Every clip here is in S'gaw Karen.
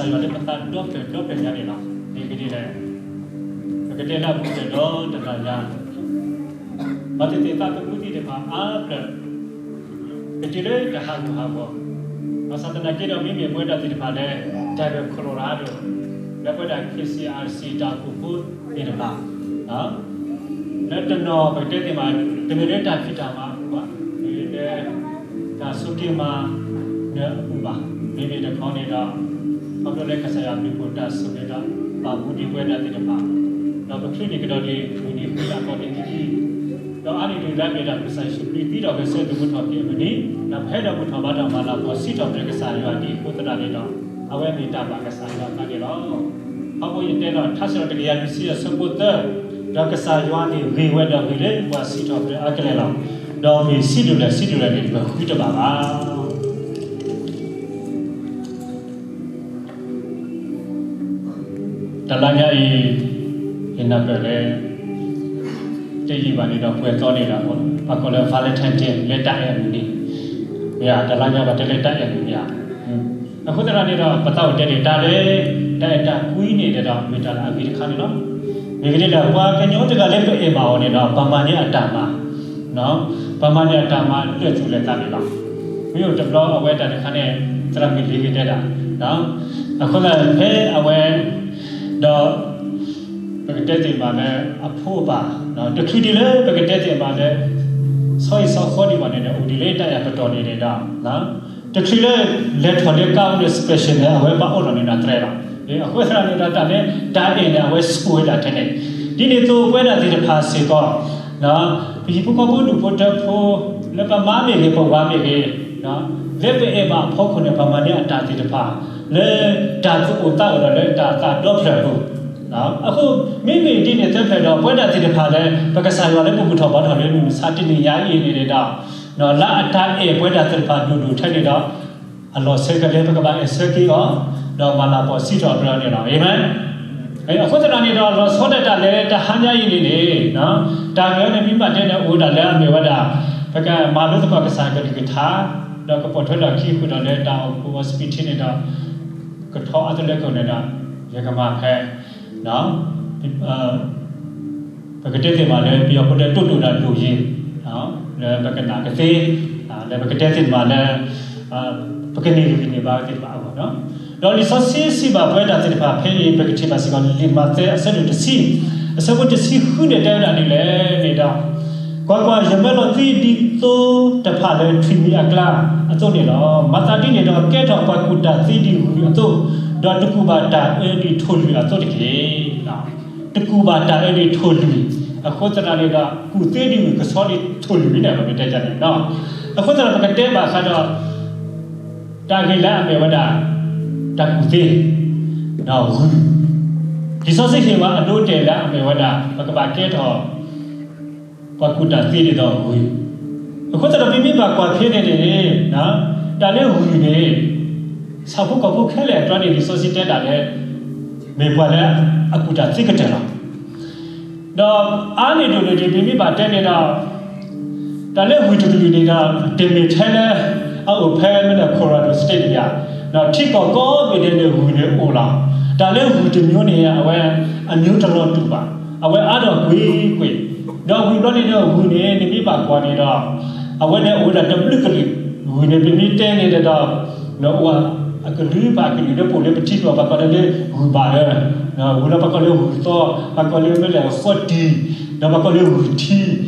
ယွၤလၢပသးဒီဖျၢၣ်ဒီဖျၢၣ်ညါန့ၣ်လီၤ. မ့ၢ်ဂ့ၢ်ဒ်လဲၣ်, ပကတဲလၢအဘူးကတၢၢ်ဒီတဂၤညါ, ပှၤသ့ၣ်သ့ၣ်သးသမူသ့ၣ်တဖၣ်အါဖျၢၣ် ကတုၤလၢတၢ်ဟးဂူာ်ဟးဂီၤ, ဘၣ်ဆၣ်သနာ်က့ဒီး မ့မ့ၢ်ပဝဲဒၣ်သ့ၣ်တဖၣ်လၢ Denver Colorado လၢပဝဲဒၣ် K C R C တၢ်အိၣ်ဖှိၣ်ဖိသ့ၣ်တဖၣ် လၢတနီၤပကတဲသ့ၣ်မး တမ့ၢ်လၢတၢ်ဖံးတၢ်မၤအပူၤဘၣ်, မ့ၢ်လၢ တၢ်ဆိၣ်က့ၤမၤနၢၤအပူၤဘၣ်. မ့မ့ၢ်တခီန့ၣ်ဒီး ခီဖျိလၢကစၢ်ယွၤအဘျုးအဖှိၣ်တၢ်ဆိၣ်ဂ့ၤဒီး ပာ်မူဒံးပဝဲဒၣ်သ့ၣ်တဖၣ်, ဒီးပချုးန့ၢ်ကဒီးဒံး မုၢ်နံၤဃုလါအကီၢ်တနံၤအံၤ, ဒီးအါန့ၢ်ဒံးလၢအမ့ၢ်ဒၣ်ကစၢ်ယ့ၣ်ၡူးခရံာ်သံဒီး ကစၢ်ယွၤသူၣ်မူထီၣ်က့ၤအမုၢ်နံၤ, ဒီးပဟဲဒီးဘူၣ်ထီၣ်ဘါထီၣ်မၤလၤကပီၤစံးထီၣ်ပတြၢၤကစၢ်ယွၤဒ်အဃိသတးန့ၣ်ဒီး အဝဲမ့ၢ်တၢ်ဘၣ်ကစၢ်ယွၤအသးန့ၣ်လီၤ. ခီဖျိယတဲဒီး ထါစံးထီၣ်တကယၤလွံၢ်ဆံအဆၢဖိသၢ, ဒီးကစၢ်ယွၤန့ၣ်ဂ့ၤဝဲဒီးဂ့ၤလၢပှၤစံးထီၣ်ပတြၢၤအါကလဲာ်လီၤ. ဒီးမ့ၢ်စံးဒိၣ်လဲၣ်စံးဒိၣ်လဲၣ်န့ၣ် ပဃုတဘၣ်ဘၣ်. တလါညါအံၤ ယနၢ်ပၢၢ်လၢ တယံာ်ဘၣ်န့ၣ်ဒီး ပှဲၤသီန့ၣ်ဒီး ပှၤကိးလၢ Valentine Day လၢတၢ်အဲၣ်အမုၢ်နံၤ, မ့ၢ်ဧါ, တလါညါဘၣ်တဲလၢတၢ်အဲၣ်အမုၢ်နံၤဧါ. အဃိသတးန့ၣ်ဒီး ပသးအိၣ်တဲန့ၣ် တၢ်လၢ တၢ်အဲၣ်တၢ်ကွံန့ၣ်ဒီး မ့ၢ်တၢ်လၢအဂ့ၤတခါန့ၣ်လီၤ. မ့ၢ်ဂ့ၤဒ်လဲၣ် ပှၤကညီတဂၤလၢပအဲၣ်ဘၣ်အီၤန့ၣ်ဒီး ပမၤန့ၢ်အတၢ်မၤ ပမၤန့ၢ်အတၢ်မၤလၢာ်သူၣ်လၢာ်သးန့ၣ်လီၤ. မ့ၢ်အိၣ်တဘျီအဝဲတၢ်တခါန့ၣ် သရၣ်မုၣ်လ့ၤဂ့ၤတဲဒၣ်, အဃိသတးဖဲအဝဲ ဒီး ပကတဲသ့ၣ်မးလၢအဖိအပၢ်, တချုးဒံးလၢပကတဲသ့ၣ်မးလၢ ဆီဟံၣ်ဆီဃီဒံးဘၣ်န့ၣ်ဒီး အိၣ်ဒံးလၢတၢ်အဲၣ်ပတီၢ်န့ၣ်ဒီး တချုးလၢလဲၤထီၣ်လၢကါအိၣ်လၢ special န့ၣ် အဝဲဘၣ်အိၣ်လီၤန့ၣ်ဒီးတြဲၤလီၤ. အဃိသတးန့ၣ်ဒီးတၢ်လၢ တၢ်အဲၣ်န့ၣ် အဝဲဆိၣ်ဝဲဒၣ်ထဲန့ၣ် ဒ်န့ၣ်အသိးပဝဲဒၣ်သ့ၣ်တဖၣ်စ့ၢ်ကီး ပဟံၣ်ဖိဃီဖိဒူၣ်ဖိထၢဖိ လၢပမါမ့ၢ်ဂ့ၤ ပဝၤမ့ၢ်ဂ့ၤ လၢပအဲၣ်ဘၣ်အဖီခိၣ်န့ၣ် ပမၤန့ၢ်အတၢ်သ့ၣ်တဖၣ် လၢတၢ်သူၣ်အိၣ်သးအိၣ်ဒီးလၢတၢ်သးဒီဖျၢၣ်အပူၤ, အဃိ မ့မ့ၢ်ဒ်န့ၣ်သၢဖျၢၣ်ဒီး ပဝဲဒၣ်သ့ၣ်တဖၣ်လၢ ပကစၢ်ယွၤလၢပဘူၣ်ထီၣ်ဘါထီၣ်လၢမုၢ်မဆါတနံၤညါအံၤန့ၣ်ဒီး လၢအတၢ်အဲၣ်ပဝဲဒၣ်သ့ၣ်တဖၣ်ဒိၣ်ဒိၣ်ထဲန့ၣ်ဒီး အလီၢ်ဆၢကလဲၤ ပကဘၣ်အဲၣ်ဆၢက့ၤအီၤ ဒီးမၤလၤကပီၤစံးထီၣ်ပတြၢၤအီၤန့ၣ်လီၤ. အၤမ့ၣ်. အဃိသတးန့ၣ်ဒီး လီၤဆီဒၣ်တၢ်လၢတဟါညါအံၤန့ၣ်န့ၣ် တၢ်ဂ့ၢ်အံၤန့ၣ် မ့ၢ်ဘၣ်တဲန့ၣ် အိၣ်ဝဲဒၣ်လၢအမ့ၢ်ဝဲဒၣ် ပကမၤလိသကိးကစၢ်ယွၤကလုၢ်ကထါ ဒီးကပိာ်ထွဲဒီးခံဃုာ်ဒီးလၢတၢ်အိၣ်ဖှိၣ်အစပံးထံန့ၣ်ဒီး ကထီအါတလၢကိာ်န့ၣ်ဒီး ယကမၤဖဲ ပကတဲသ့ၣ်မးလၢ ပယီၤဖိတဲတိၣ်တိၣ်ဒီးဒိၣ်ယ့ၤ လၢပကနၣ်ကသ့ လၢပကတဲသ့ၣ်မးလၢ ပကန့ၢ်ဂံၢ်န့ၢ်ဘါသ့ၣ်တဖၣ်အဂီၢ်, ဒီးလံာ်စီဆှံစံးဘၣ်ပဝဲဒၣ်သ့ၣ်တဖၣ်ဖဲအံၤ ပကထံၣ်ဘၣ်စ့ၢ်ကီး လံာ်မးသဲအဆၢဒိၣ်တဆံ အဆၢဖိတဆံဃုန့ၣ် တဲဝဲဒၣ်ဒ်လဲၣ်န့ၣ်ဒီး, ကွၢ်ကွၢ်, ယမၢလီၤသ့ဒ်သိတဖၣ်လၢထွံၣ်မံၤအကျါအသိးန့ၣ်လီၤ. မၤသးဒ်န့ၣ်ဒီး ကဲထီၣ်ပှၤကူၣ်တၢ်သ့ဒ်ဝုၢ်အသိး, ဒီးတကူၣ်ဘၣ်တၢ်အၢဒ်ထိၣ်လွံၢ်အသိးတက့ၢ်. တကူၣ်ဘၣ်တၢ်အၢဒ်ထိၣ်လွံၢ်, အဃိသတးန့ၣ်ဒီး ကူၣ်သ့ဒ်ဝုၢ် ကဆှီဒ်ထိၣ်လွံၢ်န့ၣ် ပမ့ၢ်တဲန့ၣ်လီၤ. အဃိသတး ပကတဲဘၣ်ဃးဒီး တၢ်ဂ့ၢ်လၢအမ့ၢ်ဝဲဒၣ် တၢ်ကူၣ်သ့ ဒီးဂုၢ်, လံာ်စီဆှံဟ့ၣ်ဝဲအဒိအတဲာ်လၢအမ့ၢ်ဝဲဒၣ် ပကဘၣ်ကဲထီၣ် ပှၤကူၣ်တၢ်သ့ဒ်သိးဂုၢ်, အဃိသတးဒီး ပမ့ၢ်ဘၣ်ကွၢ်ဖဲန့ၣ်န့ၣ် တၢ်လၢဂုၢ်န့ၣ် ဆၣ်ဖိကီၢ်ဖိခဲလၢာ်အကျါန့ၣ် လံာ်စီဆှံတဲဒၣ်လၢ မ့ၢ်ပှၤလၢအကူၣ်တၢ်သ့ကတၢၢ်လီၤ. ဒီးအါန့ၢ်ဒိၣ်န့ၣ်ဒီး ပမ့ၢ်ဘၣ်တဲန့ၣ်ဒီး တၢ်လၢဂုၢ်တကလုာ်န့ၣ်ဒီး တမ့ၢ်ထဲလၢ အအိၣ်ဖဲမ့ၢ်လၢ Colorado State တဂၤ, ဒီးထံကီၢ်ကိးဘ့ၣ်ဒဲးန့ၣ် ဂုၢ်န့ၣ်အိၣ်လီၤ. တၢ်လၢဂုၢ်တမျိုးန့ၣ် အဝဲအမျိုးတလီၤတူာ်ဘၣ်, အဝဲအါထီၣ်ကွ့ၢ်ကွ့ၢ်, ဒီးဝံၤဘျီန့ၣ်ဒီး ဂုၢ်န့ၣ် နမ့ၢ်ဘၣ်ကွၢ်န့ၣ်ဒီး အဝဲန့ၣ်အိၣ်ဝဲဒၣ်တဘျုးကလုာ်, ဂုၢ်န့ၣ် ပမ့ၢ်တဲန့ၣ်ဒီး အကလုာ်ဘၣ်အကလုာ်လၢပအိၣ်လၢပထံကီၢ် ပှၤကိးလၢဂုၢ်ဘၣ်အၢ, ဂုၢ်လၢပှၤကိးလၢဂုၢ်သီ, ပှၤကိးလၢမ့ၢ်လဲၣ်ဃီတံၢ်, ဒီးပှၤကိးလၢဂုၢ်ထံ,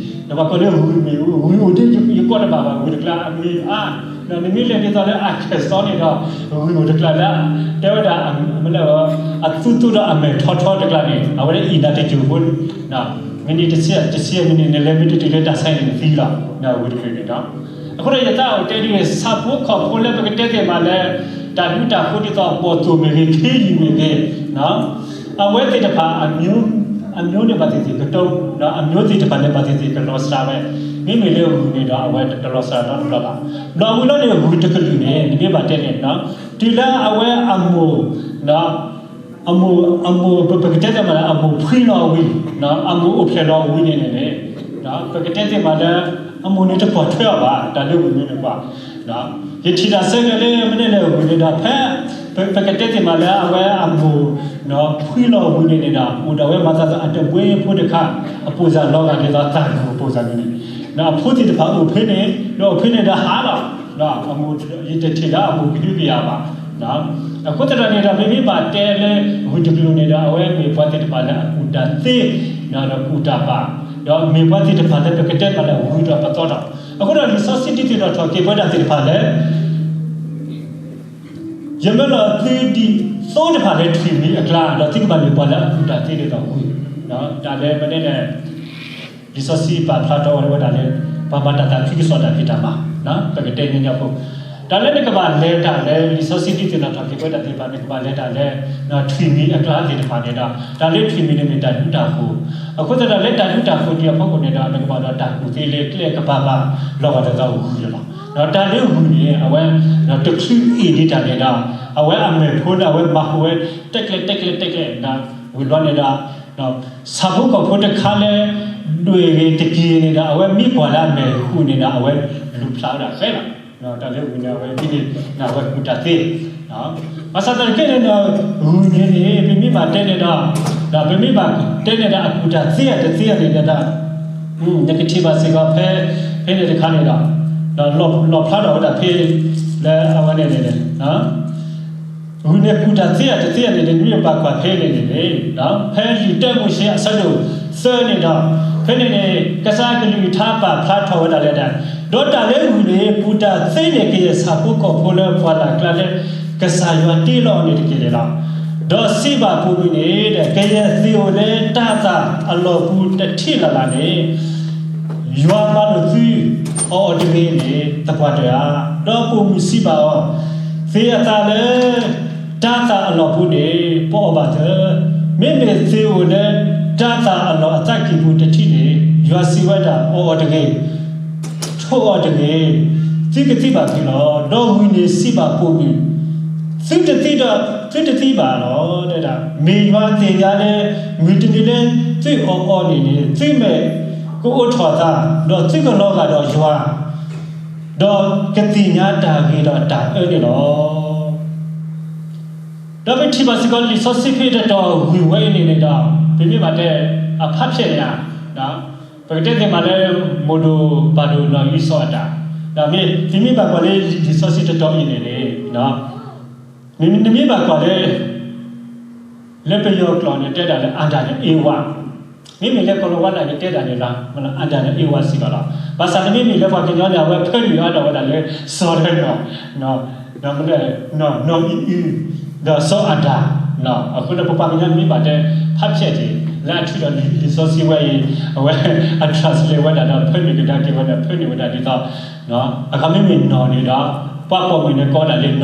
ဒီးပှၤကိးလၢဂုၢ်မ့ၣ်အူ, ဂုၢ်အိၣ်ဒ်ယကိးတဘၣ်ဘၣ်, ဂုၢ်တကျါအမ့ၢ်အါ, ဒီးနမ့ၢ်လဲၤဒ်သိးလၢ Arkansas န့ၣ်ဒီး ဂုၢ်အိၣ်တကျါလၢ တဲဝဲဒၣ် မ့ၢ်လဲၣ်ဃီ အသူသူဒီးအမဲာ်ထီထီတကျါန့ၣ် အဝဲဒၣ်အံၤနၤတစိၤဖိ မံးနံးတဆံ တဆံမံးနံးန့ၣ် လဲၤမ့ၢ်တတုၤလၢတၢ်ဆါန့ၣ်သံလီၤ, ဂုၢ်တကလုာ်န့ၣ်ဒီး အဃိဒီးယသးအိၣ်တဲဒ်န့ၣ် ဆၣ်ဖိကီၢ်ဖိလၢပကတဲသ့ၣ်မးလၢ တၢ်ဒူတၢ်ဃိဒ်သိးပိာ်သိၣ်မ့ၢ်ဂ့ၤ ခ့ယုၢ်မ့ၢ်ဂ့ၤ, အဝဲသ့ၣ်တဖၣ် အမျိုးန့ၣ်ဘၣ်သ့ၣ်သ့ၣ်ကတိၤ, အမျိုးသ့ၣ်တဖၣ်န့ၣ်ဘၣ်သ့ၣ်သ့ၣ်ကလီၤစှၤဝဲ, မ့မ့ၢ်လၢဂုၢ်န့ၣ်ဒီး အဝဲတလီၤစှၤနီတဘျီဘၣ်. ဘျီဝံၤလီၤန့ၣ် ဂုၢ်တကလုာ်န့ၣ် နမ့ၢ်ဘၣ်တဲန့ၣ် တုၤလၢအဝဲအမိၢ် အမိၢ် အမိၢ် ပကတဲသ့ၣ်မးလၢ အမိၢ်ဖှံလီၤဝံၤ, အမိၢ်အိၣ်ဖျဲၣ်လီၤဝံၤန့ၣ်န့ၣ်, ပကတဲသ့ၣ်မးလၢ အမိၢ်န့ၣ်တကွၢ်ထွဲအီၤဘၣ်, တၢ်လၢဂုၢ်မ့ၢ်န့ၣ်ကွၢ်, ယထံၣ်တၢ်ဆၢကတီၢ်လၢမ့ၢ်လဲၣ်လၢဂုၢ်န့ၣ်ဒီး ဖဲ ပကတဲသ့မးလၢအဝဲအမိၢ် ဖှံလီၤဝံၤန့ၣ်န့ၣ်ဒီး အိၣ်ဒီးဝဲမၤသးသီအတဘှ့ဖိတခါ အပိၢ်စၢ်လီၤဂာ်ဒ်သိးသၣ်ဂုၢ်အပိၢ်စၢ်န့ၣ်န့ၣ် အဖိသ့ၣ်တဖၣ်အိၣ်ဖဲန့ၣ် ဒီးအိၣ်ဖဲန့ၣ်ဒီးဟးလီၤ အမိၢ်ယတထံၣ်ဒၣ်အမိၢ်ကဟုကယာ်ဘၣ် အဃိသတးန့ၣ်ဒီး ပမ့ၢ်ဘၣ်တဲလၢဂုၢ်တကလုာ်န့ၣ်ဒီး အဝဲမ့ၢ်ပှၤသ့ၣ်တဖၣ်လၢအကူၣ်တၢ်သ့ ဒီးကူၣ်တၢ်ဘၣ် ဒီးမ့ၢ်ပှၤသ့ၣ်တဖၣ်လၢပကတဲမးလၢဂုၢ်ဒီးပသီထီၣ် အဃိဒီးလံာ်စီဆှံဒုးသ့ၣ်နီၣ်ထီၣ်က့ၤပဝဲဒၣ်သ့ၣ်တဖၣ်လၢ ယမၢလီၤသုဒ်သိတဖၣ်လၢထွံၣ်မံၤအကျါ ဒီးသုကဘၣ်မ့ၢ်ပှၤလၢအကူၣ်တၢ်သ့ဒ်သိးဂုၢ်, တၢ်လၢပတဲန့ၣ် လံာ်စီဆှံပာ်ဖျါထီၣ်ဝဲဒၣ်လၢ ပှၤမၤတၢ်သးခုကစီၣ်တၢ်ဖံးတၢ်မၤ, ပကတဲညီညီဖိ, တၢ်လၢနကဘၣ်လဲၤတၢ်လၢလံာ်စီဆှံဒုးသ့ၣ်နီၣ်ထီၣ်က့ၤပဝဲဒၣ်သ့ၣ်တဖၣ် နကဘၣ်လဲၤတၢ်လၢ ထွံၣ်မံၤအကျါသ့ၣ်တဖၣ်န့ၣ်ဒီး တၢ်လၢထွံၣ်မံၤန့ၣ်မ့ၢ်တၢ်ဒူတၢ်ဃိၤ, အဃိသတးဒီးလၢတၢ်ဒူတၢ်ဃိၤဒံးအဖီခိၣ်န့ၣ်ဒီး နကဘၣ်ဒီးတၢ်ကူၣ်သ့လၢကျဲကဘၣ်ဘၣ်လီၤဂာ်ဒ်သိးဂုၢ်လီၤ. ဒီးတၢ်လၢဂုၢ်န့ၣ် အဝဲ တချုးအ့ၣ်ဒံးတၢ်န့ၣ်ဒီး အဝဲအမဲာ်ဖိန့ၣ် အဝဲမၤဟူးဝဲ တဲကျဲတဲကျဲတဲကျဲ ဝံၤဘျီန့ၣ်ဒီး ဆၣ်ဖိကီၢ်ဖိတခါလၢ ဒွဲၣ်ဂ့ၤတက့ၢ်န့ၣ်ဒီး အဝဲမံကွၢ်လၢအမဲာ်ဟူးန့ၣ်ဒီး အဝဲလူၤဖျါဝဲဒၣ်ဃဲလီၤ. တၢ်လၢဂုၢ်န့ၣ် အဝဲမံန့ၣ် အဝဲကူၣ်တၢ်သ့ ဘၣ်ဆၣ်သနာ်က့န့ၣ်ဒီး ဂုၢ်န့ၣ်န့ၣ် ပမ့ၢ်ဘၣ်တဲန့ၣ်ဒီး ဒီးပမ့ၢ်ဘၣ်တဲန့ၣ်ဒီး အကူၣ်တၢ်သ့အတသ့န့ၣ်ဒီး နကထံၣ်ဘၣ်စ့ၢ်ကီးဖဲ ဖဲန့ၣ်တခါန့ၣ်ဒီး လီၣ်ဖျါထီၣ်ဝဲဒၣ်ဖဲ လၢအဝဲန့ၣ်န့ၣ် ဂုၢ်န့ၣ်ကူၣ်တၢ်သ့အတသ့န့ၣ် နမ့ၢ်ဘၣ်ကွၢ်ဖဲန့ၣ်န့ၣ် ဖဲလံာ်တၢမိၤၡ့အဆၢဒိၣ်သၢန့ၣ်ဒီး ဖဲန့ၣ်န့ၣ် ကစၢ်ကလုၢ်ကထါပာ်ဖျါထီၣ်ဝဲဒၣ်လၢ ဒီးတၢ်လၢဂုၢ်န့ၣ် ကူၣ်တၢ်သ့န့ၢ်ကယဲၢ်ဆၣ်ဖိကီၢ်ဖိလၢပှၢ်လၢ်ကျါလၢ ကစၢ်ယွၤတ့လီၤအီၤန့ၣ်တက့ၢ်န့ၣ်လီၤ. ဒီးစံးဘၣ်ပိာ်မုၣ်န့ၣ် ကယဲၢ်သ့ၣ်အိၣ်လၢတၤသၣ်အလီၢ်ပူၤတထံၣ်လၢ်လၢ်န့ၣ် ယွၤမၤလိာ်သုအီၤအီၤတဂ့ၤန့ၣ် သပှၢ်တၢၢ်ဧါ. ဒီးပိာ်မုၣ်စံးဘၣ်အီၤ, သ့ၣ်အသးလၢ တၤသၣ်အလီၢ်ပူၤန့ၣ် ပအီၣ်ဘၣ်သၢ, မ့မ့ၢ်သ့ၣ်အိၣ်လၢ တၤသၣ်အလီၢ်အသးကံၢ်ပူၤတထံၣ်န့ၣ် ယွၤစံးဝဲဒၣ် အီၣ်အီၤတဂ့ၤ, ထိးအီၤတဂ့ၤ, သုကသံဘၣ်သုလီၤ. ဒီးဂုၢ်န့ၣ်စံးဘၣ်ပိာ်မုၣ်, သုတသံဒီး သုတသံဘၣ်လီၤ. မ့ၢ်ယွၤသ့ၣ်ညါလၢ မုၢ်တနံၤလၢသုအီၣ်အီၤန့ၣ်န့ၣ် သုမ့ၢ်ကအိးထီၣ်အသး ဒီးသုကလီၤဂာ်ဒီးယွၤ, ဒီးကသ့ၣ်ညါတၢ်ဂ့ၤဒီးတၢ်အၢန့ၣ်လီၤ. ဒီးပထံၣ်ဘၣ်စ့ၢ်ကီးလံာ်စီဆှံဖဲတတီၤဂုၢ်ဝဲအံၤန့ၣ်န့ၣ်ဒီး ပမ့ၢ်ဘၣ်တဲအဖးဖျဲးန့ၣ်ဧါ, ပကတဲသ့မးလၢ မိၢ်ဒိၣ်ပၢ်ဒိၣ်နီၢ်အံၣ်စီၤအၤဒၣ်, ဒီးမ့ၢ်သုမ့ၢ်ဘၣ်ကွၢ်လၢလံာ်စီဆှံတတီၤအံၤန့ၣ်န့ၣ် နမ့ၢ်ဘၣ်ကွၢ်လၢ လၢပယီၤကျိာ်န့ၣ် တဲဒၣ်လၢ အၤဒၣ်န့ၣ် အ့ဝါ, မ့မ့ၢ်လၢကီၢ်လီၤဝါဒၣ်န့ၣ် တဲဒၣ်န့ၣ်လၢ အၤဒၣ်န့ၣ် အ့ဝါစ့ၢ်ကီးလီၤ. ဘၣ်ဆၣ်န့ၣ်မ့မ့ၢ်လၢပှၤကညီန့ၣ် အဝဲဖၢနုာ်အါထီၣ်ဝဲဒၣ်လၢ စီၤလၢနီၢ်, နီၢ်အံၣ်အုၣ်, ဒီးစီၤအၤဒၣ်, အဃိန့ၣ် ပပှၤကညီမ့ၢ်ဘၣ်တဲ ဖးဖျဲးတ့ၢ် လၢအထုးဒီးလံာ်စီဆှံဝဲအံၤ အဝဲ အ translate ဝဲဒၣ်ဒီး ဖၢနုာ်ကဒါက့ၤဝဲဒၣ် ဖၢနုာ်ဝဲဒၣ်ဒ်သိး အခီမ့မ့ၢ်နီၢ်န့ၣ်ဒီး ပှၤပိာ်မုၣ်န့ၣ်ကိးဒၣ်လၢနီၢ်,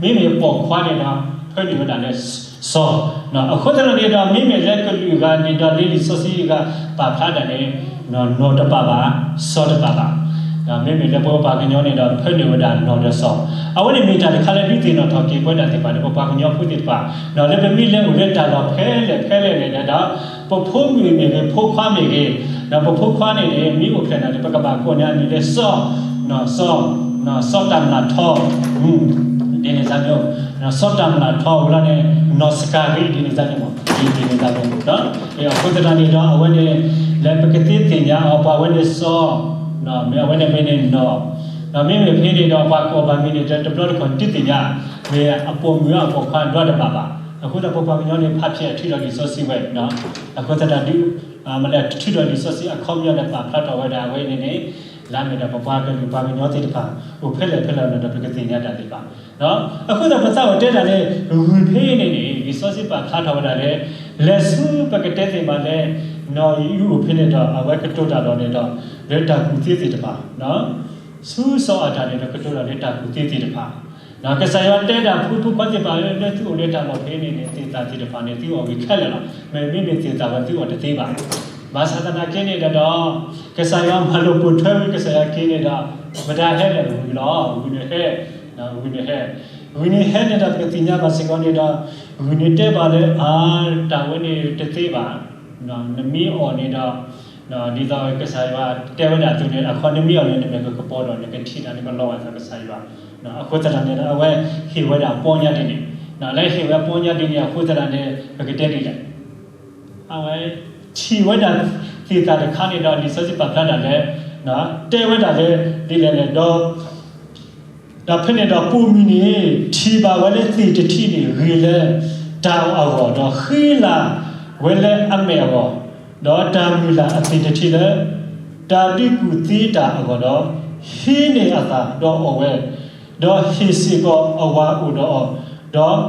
မ့မ့ၢ်ပိာ်ခွါန့ၣ်ဒီး ဖၢနုာ်ဝဲဒၣ်လၢ စီၤ, အဃိသတးန့ၣ်ဒီး မ့မ့ၢ်လၢကလုာ်ဂၤန့ၣ်ဒီး လၢလံာ်စီဆှံဂၤပာ်ဖျါဒၣ်န့ၣ် နီၢ်တပာ်ဘၣ် စီၤတပာ်ဘၣ်, မ့မ့ၢ်လၢပပှၤကညီန့ၣ်ဒီး ဖၢနုာ်ဝဲဒၣ်နီၢ်ဒီးစီၤ, အဝဲန့ၣ်မ့ၢ်တၢ်တခါလၢဒုးသ့ၣ်နီၣ်ထီၣ်က့ၤပဝဲဒၣ်သ့ၣ်တဖၣ်န့ၣ် ပပှၤကညီဖိသ့ၣ်တဖၣ် လၢပမ့ၢ်လဲၤအိၣ်လၢတၢ်လီၢ်ဖဲလဲၣ်ဖဲလဲၣ်န့ၣ်ဒီး ပဖိမုၣ်မ့ၢ်ဂ့ၤ ဖိခွါမ့ၢ်ဂ့ၤ, ဒီးပဖိခွါန့ၣ်န့ၣ် မ့ၢ်အိၣ်ဖျဲၣ်န့ၣ် ပကဘၣ်ကိးန့ၢ်အမံၤလၢစီၤ, စီၤ, စီၤတၢ်မျၢ်ထီ, ဒ်န့ၣ်စ့ၢ်ကီး စီၤတၢ်မျၢ်ထီဝံၤလီၤန့ၣ် နီၢ်စကၤရံ ဒ်န့ၣ်စ့ၢ်ကီးမ့ၢ် ဒ်န့ၣ်စ့ၢ်ကီးမ့ၢ်, အဃိသတးန့ၣ်ဒီး အဝဲန့ၣ် လၢပကသ့သ့ၣ်ညါအီၤ ပှၤဝဲန့ၣ်စီၤ, မ့ၢ်အဝဲန့ၣ်မ့ၢ်န့ၣ်နီၢ်, ဒီးမ့မ့ၢ်ဖဲန့ၣ်ဒီး ပှၤကိးဘၣ်မံၤန့ၣ် တဘျီတခီၣ်ဒုးသ့ၣ်ညါ မ့ၢ်အပိာ်မုၣ်အပိာ်ခွါဒီတဘၣ်ဘၣ်. အဃိသတး ပပှၤကညီန့ၣ် ဖးဖျဲးထုးဒီးလံာ်စီဆှံဝဲ, အဃိသတးဒုး မ့ၢ်လဲၤထုးဒီးလံာ်စီဆှံအခီပညီဒီး ပာ်ဖျါထီၣ်ဝဲဒၣ်အဝဲန့ၣ်န့ၣ် လၢအမ့ၢ်ဒၣ်ပပှၤကလုာ်ပှၤကညီသ့ၣ်တဖၣ် အိၣ်ဖဲလဲၣ်ဖဲလဲၣ်န့ၣ်ဒီး ပကသ့ၣ်ညါတၢ်သ့ၣ်တဖၣ် အဃိသတး ပသးအိၣ်တဲဒၣ်လၢ ဂုၢ်ဖဲန့ၣ်န့ၣ် လံာ်စီဆှံပာ်ဖျါထီၣ်ဝဲဒၣ်လၢ လဲၤဆူပကတဲသ့ၣ်မးလၢ နီၢ်အံၣ်အုၣ်အိၣ်ဖဲန့ၣ်ဒီး အဝဲကတိၤတၢ်ဒီးန့ၣ်ဒီး လၢတၢ်ကူၣ်သ့သ့ၣ်တဖၣ်, ဆူစီၤအၤဒၣ်န့ၣ်ဒီး ကတိၤတၢ်လၢတၢ်ကူၣ်သ့သ့ၣ်တဖၣ်, ကစၢ်ယွၤတဲဒၣ်ဖိဖိခွါသ့ၣ်တဖၣ် လၢသုအိၣ်လၢတၢ်လီၢ်ဖဲန့ၣ်န့ၣ် သ့ၣ်သၣ်သ့ၣ်တဖၣ်န့ၣ် သုအီၣ်ဂ့ၤခဲလၢာ်လီၤ. မ့မ့ၢ်သ့ၣ်သၣ်ဝဲ သုအီၣ်တသ့ဘၣ်. ဘၣ်ဆၣ်သနာ်က့န့ၣ်ဒီး ကစၢ်ယွၤမၤလိာ်ပိာ်ထွဲဝံၤ ကစၢ်ယွၤက့ၤန့ၣ်ဒီး မတၤဟဲလဲၣ် ဂုၢ်လီၤ. ဂုၢ်န့ၣ်ဟဲ, ဂုၢ်န့ၣ်ဟဲ, ဂုၢ်န့ၣ်ဟဲန့ၣ်ဒီး ပကသ့ၣ်ညါဘၣ်စ့ၢ်ကီးန့ၣ်ဒီး ဂုၢ်န့ၣ်တဲဘၣ်လၢ အါ တၢ်ဝဲန့ၣ်တသ့ဘၣ်, နမ့ၢ်အီၣ်န့ၣ်ဒီး ဒ်သိးကစၢ်ယွၤတဲဝဲဒၣ်အသိးန့ၣ် အခီနမ့ၢ်အီၣ်န့ၣ် နမဲာ်ကကပီၤဒီး နကထံၣ်တၢ် နကလီၤဂာ်ဒီးကစၢ်ယွၤ, အဃိသတးန့ၣ်ဒီး အဝဲဟ့ၣ်ဝဲဒၣ်ပီညါဒ်န့ၣ် လၢဟ့ၣ်ဝဲပီညါဒ်န့ၣ်အဃိသတးန့ၣ် ပကတဲဒ်လဲၣ်. အဝဲထံၣ်ဝဲဒၣ်သ့ၣ်သၣ်တခါန့ၣ်ဒီး လံာ်စီဆှံပာ်ဖျါတၢ်လၢ တဲဝဲဒၣ်လၢဒ်လဲၣ်န့ၣ်ဒီး ဒီးဖဲန့ၣ်ဒီးပိာ်မုၣ်န့ၣ် ထံၣ်ဘၣ်ဝဲလၢသ့ၣ်တထံၣ်န့ၣ် ဂ့ၤလၢတၢ်အဂီၢ် ဒီးဃ့လၢ်ဝဲလၢအမဲာ်အဂီၢ်, ဒီးတၢ်မုၢ်လၢ်အသ့ၣ်တထံၣ်လၢ တၢ်ဒုးကူၣ်သ့တၢ်အဂီၢ်ဒီး ဟံးန့ၢ်အသးဒီးအီၣ်ဝဲ, ဒီးဟ့ၣ်စ့ၢ်ကီးအဝၤအိၣ်ဒီးအီၤ, ဒီး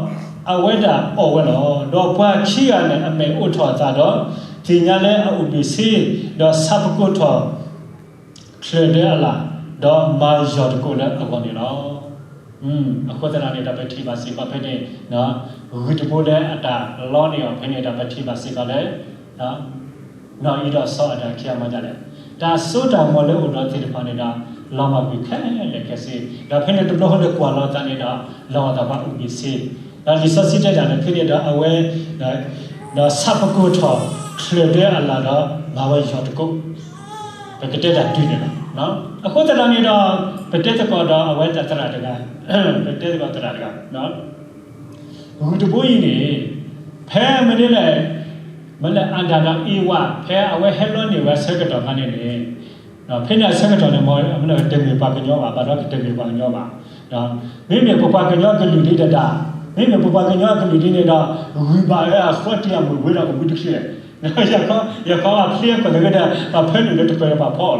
အဝဲဒၣ်အီၣ်ဝဲလီၤ. ဒီးပှၤခံဂၤန့ၣ် အမဲာ်အိးထီၣ်အသးဒီး သ့ၣ်ညါလၢအအိၣ်ဘ့ၣ်ဆ့, ဒီးဆးပကိးထီၣ် ချၢၣ်ဒၢအလၣ်, ဒီးမၤယီၢ်တကိးလၢအဂီၢ်န့ၣ်လီၤ. အဃိသတးန့ၣ်ဒီး ပထံၣ်ဘၣ်စ့ၢ်ကီးဖဲန့ၣ် ဂုၢ်တဘိလၢအတၢ်လီန့ၢ်အီၤဖဲန့ၣ်ဒီး ပထံၣ်ဘၣ်စ့ၢ်ကီးလၢ နီၢ်အံၤဒီးစီၤအၤဒၣ်ခံဂၤမၤဒ်လဲၣ်, တၢ်စိတၢ်ကမီၤလၢအိၣ်ဒီးသ့ၣ်တဖၣ်န့ၣ်ဒီး လီၤမၢ်ကွံာ်ခဲလၢာ်ခဲဆ့, ဒီးဖဲန့ၣ်တဘျီဃီဒီးကွၢ်လီၤသးန့ၣ်ဒီး လီၤဂာ်သးပှၤအိၣ်ဘ့ၣ်ဆ့, ဒီးလံာ်စီဆှံတဲဒၣ်န့ၣ် ဖဲန့ၣ်ဒီးအဝဲ ဒီးဆးပကိးထီၣ်ချၢၣ်ဒၢအလၣ်ဒီး မၤဝဲယီၢ်တကိး, ပကတဲတၢ်တုၤန့ၣ်လီၤ. အဃိသတးန့ၣ်ဒီး ပတဲသကိးဒီးအဝဲတၢ်သရၣ်တဂၤ, ပတဲသကိးသရၣ်တဂၤ ဂုၢ်တဘိအံၤန့ၣ် ဖဲမနုၤလဲၣ်, မ့ၢ်လၢအၤဒၣ်ဒီးအံၤဝဲ ဖဲအဝဲဟဲလီန့ၢ်ဝဲအဆၢကတီၢ်ခါန့ၣ်န့ၣ်, ဖဲန့ၣ်အဆၢကတီၢ်န့ၣ် မ့ၢ်တမ့ၢ်ပှၤကညီဘၣ်, ဘၣ်ဒီးကတမ့ၢ်ပှၤကညီဘၣ်. မ့မ့ၢ်ပပှၤကညီကလုာ်ဒ်တဒၣ်, မ့မ့ၢ်ပပှၤကညီကလုာ်ဒ်န့ၣ်ဒီး ဂုၢ်ဘၣ်ဝဲအဃီတံၢ်အမုၢ်ဝ့ဒီးအဝံတချုး, ယခီအဖျ့အကီၢ်လၢကဒၣ် ပှၤဖၢနုာ်လၢတပၢၢ်ဒီးပှၤ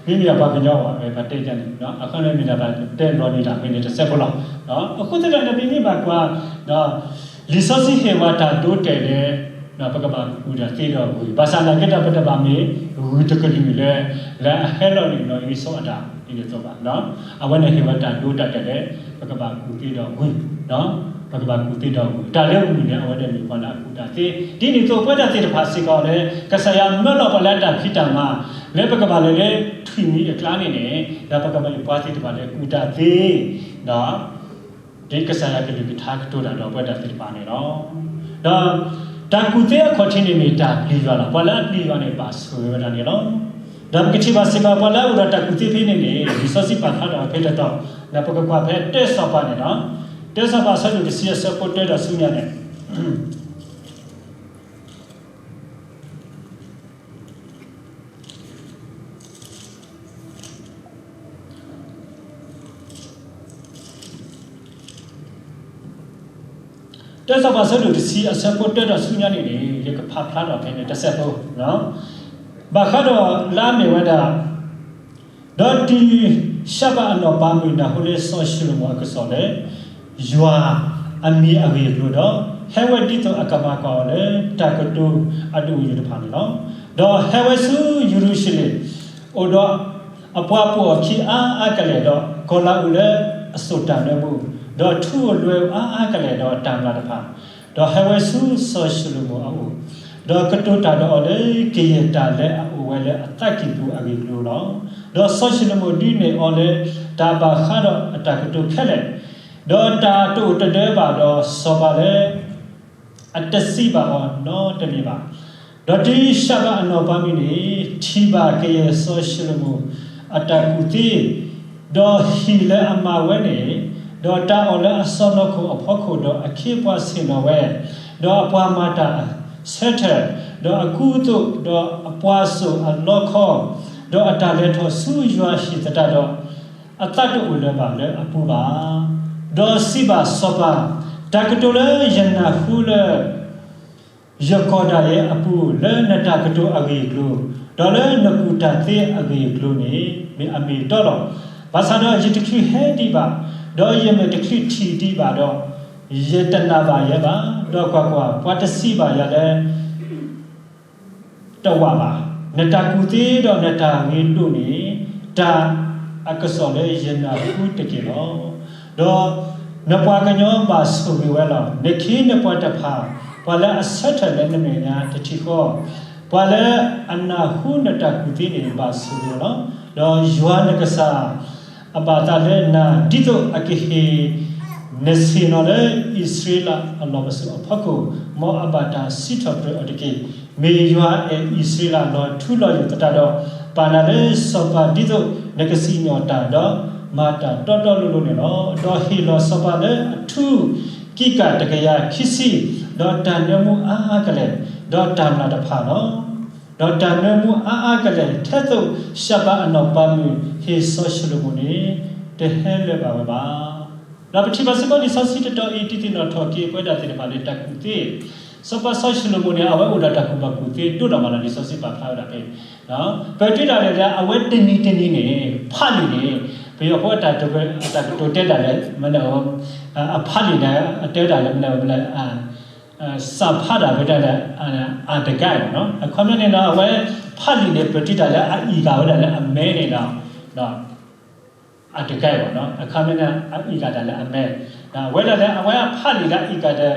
ဖီအီၤလီၤ. မ့မ့ၢ်အပှၤကညီဘၣ် ပတဲန့ၣ် အခီပညီမ့ၢ်ဒၣ်ပတဲလီၤန့ၢ်တၢ်ဖဲန့ၣ်တစဲးဖိလီၤ. အဃိသတးဒီး ပမ့ၢ်ဘၣ်ကွၢ် လံာ်စီဆှံဟ့ၣ်ဝဲတၢ်ဒိတဲာ်လၢ ပကဘၣ်ကူၣ်တၢ်သ့ဒီးဂုၢ်, ဘၣ်ဆၣ်သနာ်က့ဒီး ပတဘၣ်မ့ၢ်ဂုၢ်တကလုာ်လၢ လၢအဟဲလီၤန့ၢ်နီၢ်အံၤစီၤအၤဒၣ်ဒ်န့ၣ်အသိးဘၣ်. အဝဲန့ၣ်ဟ့ၣ်ဝဲတၢ်ဒိတၢ်တဲာ်လၢ ပကဘၣ်ကူၣ်သ့ဒီးဂုၢ်, ပကဘၣ်ကူၣ်သ့ဒီးဂုၢ်, တၢ်လၢဂုၢ်န့ၣ် အဝဲဒၣ်မ့ၢ်ပှၤလၢအကူၣ်တၢ်သ့, ဒ်န့ၣ်အသိးပဝဲဒၣ်သ့ၣ်တဖၣ်စ့ၢ်ကီးလၢ ကစၢ်ယွၤမၢလီၤပှၤလၢတၢ်ဖံးတၢ်မၤ လၢပကဘၣ်လဲၤလၢထွံၣ်မံၤအကျါန့ၣ်န့ၣ် ဒီးပကဘၣ်မ့ၢ်ပှၤသ့ၣ်တဖၣ်လၢကူၣ်တၢ်သ့ ဒီး ဒ်ကစၢ်ယွၤကလုၢ်ကထါကတိၤတၢ်ဒီးပဝဲဒၣ်သ့ၣ်တဖၣ်န့ၣ်လီၤ. ဒီး တၢ်ကူၣ်သ့အခီၣ်ထံးန့ၣ်မ့ၢ်တၢ်ပျံၤယွၤလီၤ. ပှၤလၢအပျံၤယွၤန့ၣ် ဘၣ်ဆိၣ်ဂ့ၤဝဲဒၣ်န့ၣ်လီၤ. ဒီးပကထံၣ်ဘၣ်စ့ၢ်ကီး ပှၤလၢအအိၣ်ဒီးတၢ်ကူၣ်သ့ဖဲန့ၣ်န့ၣ် လံာ်စီဆှံပာ်ဖျါထီၣ်ဖဲတတီၤ ဒီးပကကွၢ်ဖဲတၢစီၤပၤန့ၣ်လီၤ. တၢစီၤပၤအဆၢဒိၣ်တဆံအဆၢဖိတၢဒီးဆူညါန့ၣ် တၢစီၤပၤအဆၢဒိၣ်တဆံအဆၢဖိတၢဒီးဆူညါန့ၣ်န့ၣ် ယကဖးဖျါထီၣ်ဖဲန့ၣ်တစဲးဖိ, ဘၣ်ဃးဒီးလၢအမ့ၢ်ဝဲဒၣ် ဒီးတုၤၡဘၣ်အနီၢ်ပၤမုၣ်နၤဟူလၢစီၤၡလိၤမိၤအကစီၣ်လၢ ယွၤအမံၤအဂ့ၢ်အကျိၤဒီး ဟဲဝဲဒ်သိးအကမၤကွၢ်အီၤလၢတၢ်ကတိၤအဒိၣ်အယိာ်တဖၣ်န့ၣ်လီၤ. ဒီးဟဲဝဲဆူယရူၤၡလ့ၣ် အိၣ်ဒီးအပှၤပိာ်အခံအါအါကလဲာ်ဒီး ကီၤလၤအူလၢအစိာ်တၢ်နၢမူ, ဒီးထူဧိၤလွဲဧိၤအါအါကလဲာ်ဒီးတၢ်မျၢ်တဖၣ်, ဒီးဟဲဝဲဆူစီၤၡလိၤမိၤအအိၣ်, ဒီးကတိၤတၢ်ဒီးအီၤလၢကယဲၢ်တၢ်လၢအအိၣ်ဝဲလၢအသးကံၢ်ပူၤအဂ့ၢ်အကျိၤလီၤ. ဒီးစီၤၡလိၤမိၤဒုးနဲၣ်အီၤလၢ တၢ်ဘၣ်ဃးဒီးအတၢ်ကတိၤခဲလၢာ်, ဒီးတၢ်တအိၣ်တဒၢဘၣ်ဒီးစီၤပၤလၢ အတစံးဘၣ်အီၤနီတမံၤဘၣ်. ဒီးတုၤၡဘၣ်အနီၢ်ပၤမုၣ်န့ၣ် ထံၣ်ဘၣ်ကယဲၢ်စီၤၡလိၤမိၤအတၢ်ကူၣ်သ့, ဒီးဟံၣ်လၢအမၤဝဲန့ၣ်, ဒီးတၢ်အီၣ်လၢအစီၢ်နီၤခိၣ်အဖီခိၣ်, ဒီးအခ့အပှၤဆ့ၣ်နီၤဝဲ, ဒီးအပှၤမၤတၢ်အဆၢထၢၣ်, ဒီးအကူအသိး, ဒီးအပှၤစိာ်အလီခီ, ဒီးအတၢ်လဲၤထီၣ်ဆူယွၤဟံၣ်သတးဒီး အသးတအိၣ်လၢၤဘၣ်လၢအပူၤဘၣ်. ဒီးစံးဘၣ်စီၤပၤ, တၢ်ကတိၤလၢယနၢ်ဟူလၢ ယကီၢ်ဒၣ်ယဲအပူၤ လၢနတၢ်ကတိၤအဂ့ၢ်အကျိၤ, ဒီးလၢနကူၣ်တၢ်သ့အဂ့ၢ်အကျိၤန့ၣ် မ့ၢ်အမ့ၢ်အတီလီၤ. ဘၣ်ဆၣ်ဒီးယတချုးဟဲဒံးဘၣ်, ဒီးယမဲာ်တချုးထံၣ်ဒံးဘၣ်ဒီး, ယတနာ်ဘၣ်ယဲဘၣ်. ဒီးကွၢ်ကွၢ်, ပှၤတစံးဘၣ်ယၤလၢ တဝာ်ဘၣ်. နတၢ်ကူၣ်သ့ဒီးနတၢ်ဂ့ၤဒိၣ်န့ၣ် တၢ်အကစီၣ်လၢယနၢ်ဟူတက့ၢ်လီၤ. ဒီးနပှၤကညီဘၣ်ဆိၣ်ဂ့ၤဝဲလီၤ. နခ့နပှၤတဖၣ်, ပှၤလၢအဆၢထၢၣ်လၢနမဲာ်ညါတထံၣ်ဃီ, ပှၤလၢအနၢ်ဟူနတၢ်ကူၣ်သ့န့ၣ် ဘၣ်ဆိၣ်ဂ့ၤဝဲလီၤ. ဒီးယွၤနကစၢ် အဘၣ်သးလၢနၤ, ဒ်သိးအကဟ့ၣ်နဆ့ၣ်နီၤလၢအံၣ်စရ့လးအလီၢ်ပစိာ်အဖီခိၣ်, မ်အဘၣ်တၢ်စံးထီၣ်ပတြၢၤအီၤတက့ၢ်. မ့ၢ်ယွၤအဲၣ်အံၣ်စရ့လးလီၤထူလီၤယိာ်သတးဒီး, ပာ်နၤလၢစီၤပၤဒ်သိးနကစံၣ်ညီၣ်တၢ်ဒီး မၤတၢ်တီတီလိၤလိၤန့ၣ်လီၤ. ဒီးဟ့ၣ်လီၤစီၤပၤလၢအထူ ကံကၣ်တကယၤခံဆံ, ဒီးတၢ်နၢမူအါအါကလဲာ်, ဒီးတၢ်မျၢ်တဖၣ်လီၤ. ဒီးတၢ်နၢမူအါအါကလဲာ် ထဲသိးၡဘၤအနီၢ်ပၤမုၣ် ဟ့ၣ်စီၤၡလိၤမိၣ်န့ၣ် တဟဲလၢၤဘၣ်ဝဲဘၣ်. ဒီးပထံၣ်ဘၣ်စ့ၢ်ကီးလံာ်စီဆှံတတီၤအံၤ ဒုးသ့ၣ်နီၣ်ထီၣ်က့ၤပဝဲဒၣ်သ့ၣ်တဖၣ်လၢတၢ်ကူၣ်သ့, စီၤပၤစီၤၡလိၤမိၣ်န့ၣ် အဝဲအိၣ်ဒီးတၢ်ကူၣ်ဘၣ်ကူၣ်သ့ဒိၣ်နီၢ်မးလီၤ. လံာ်စီဆှံပာ်ဖျါဝဲဒၣ်ဖဲ ပတုၤဒၣ်လဲာ်လၢအဝဲတနံၤတနံၤန့ၣ် ဖးလံာ်န့ၣ် ပယီၤဖိအတၢ်ကတိၤတဲတၢ်လဲၣ်, အဖးလံာ်န့ၣ် အတဲတၢ်လၢ စးဖးတၢ်ဝဲဒၣ်လၢ အတကဲဘၣ်နီၤ. အခီပညီန့ၣ်ဒီး အဝဲဖးလံာ်န့ၣ် ပတုၤဒၣ်လၢအအံၣ်ကၣ်ဝဲဒၣ်လၢအမဲန့ၣ်ဒီး အတကဲဘၣ်နီၤ. အခီပညီန့ၣ် အအံၣ်ကၣ်တၢ်လၢအမဲ, ဝဲဒၣ်လၢအဝဲအဖးလံာ်လၢအအံၣ်ကၣ်ဒီး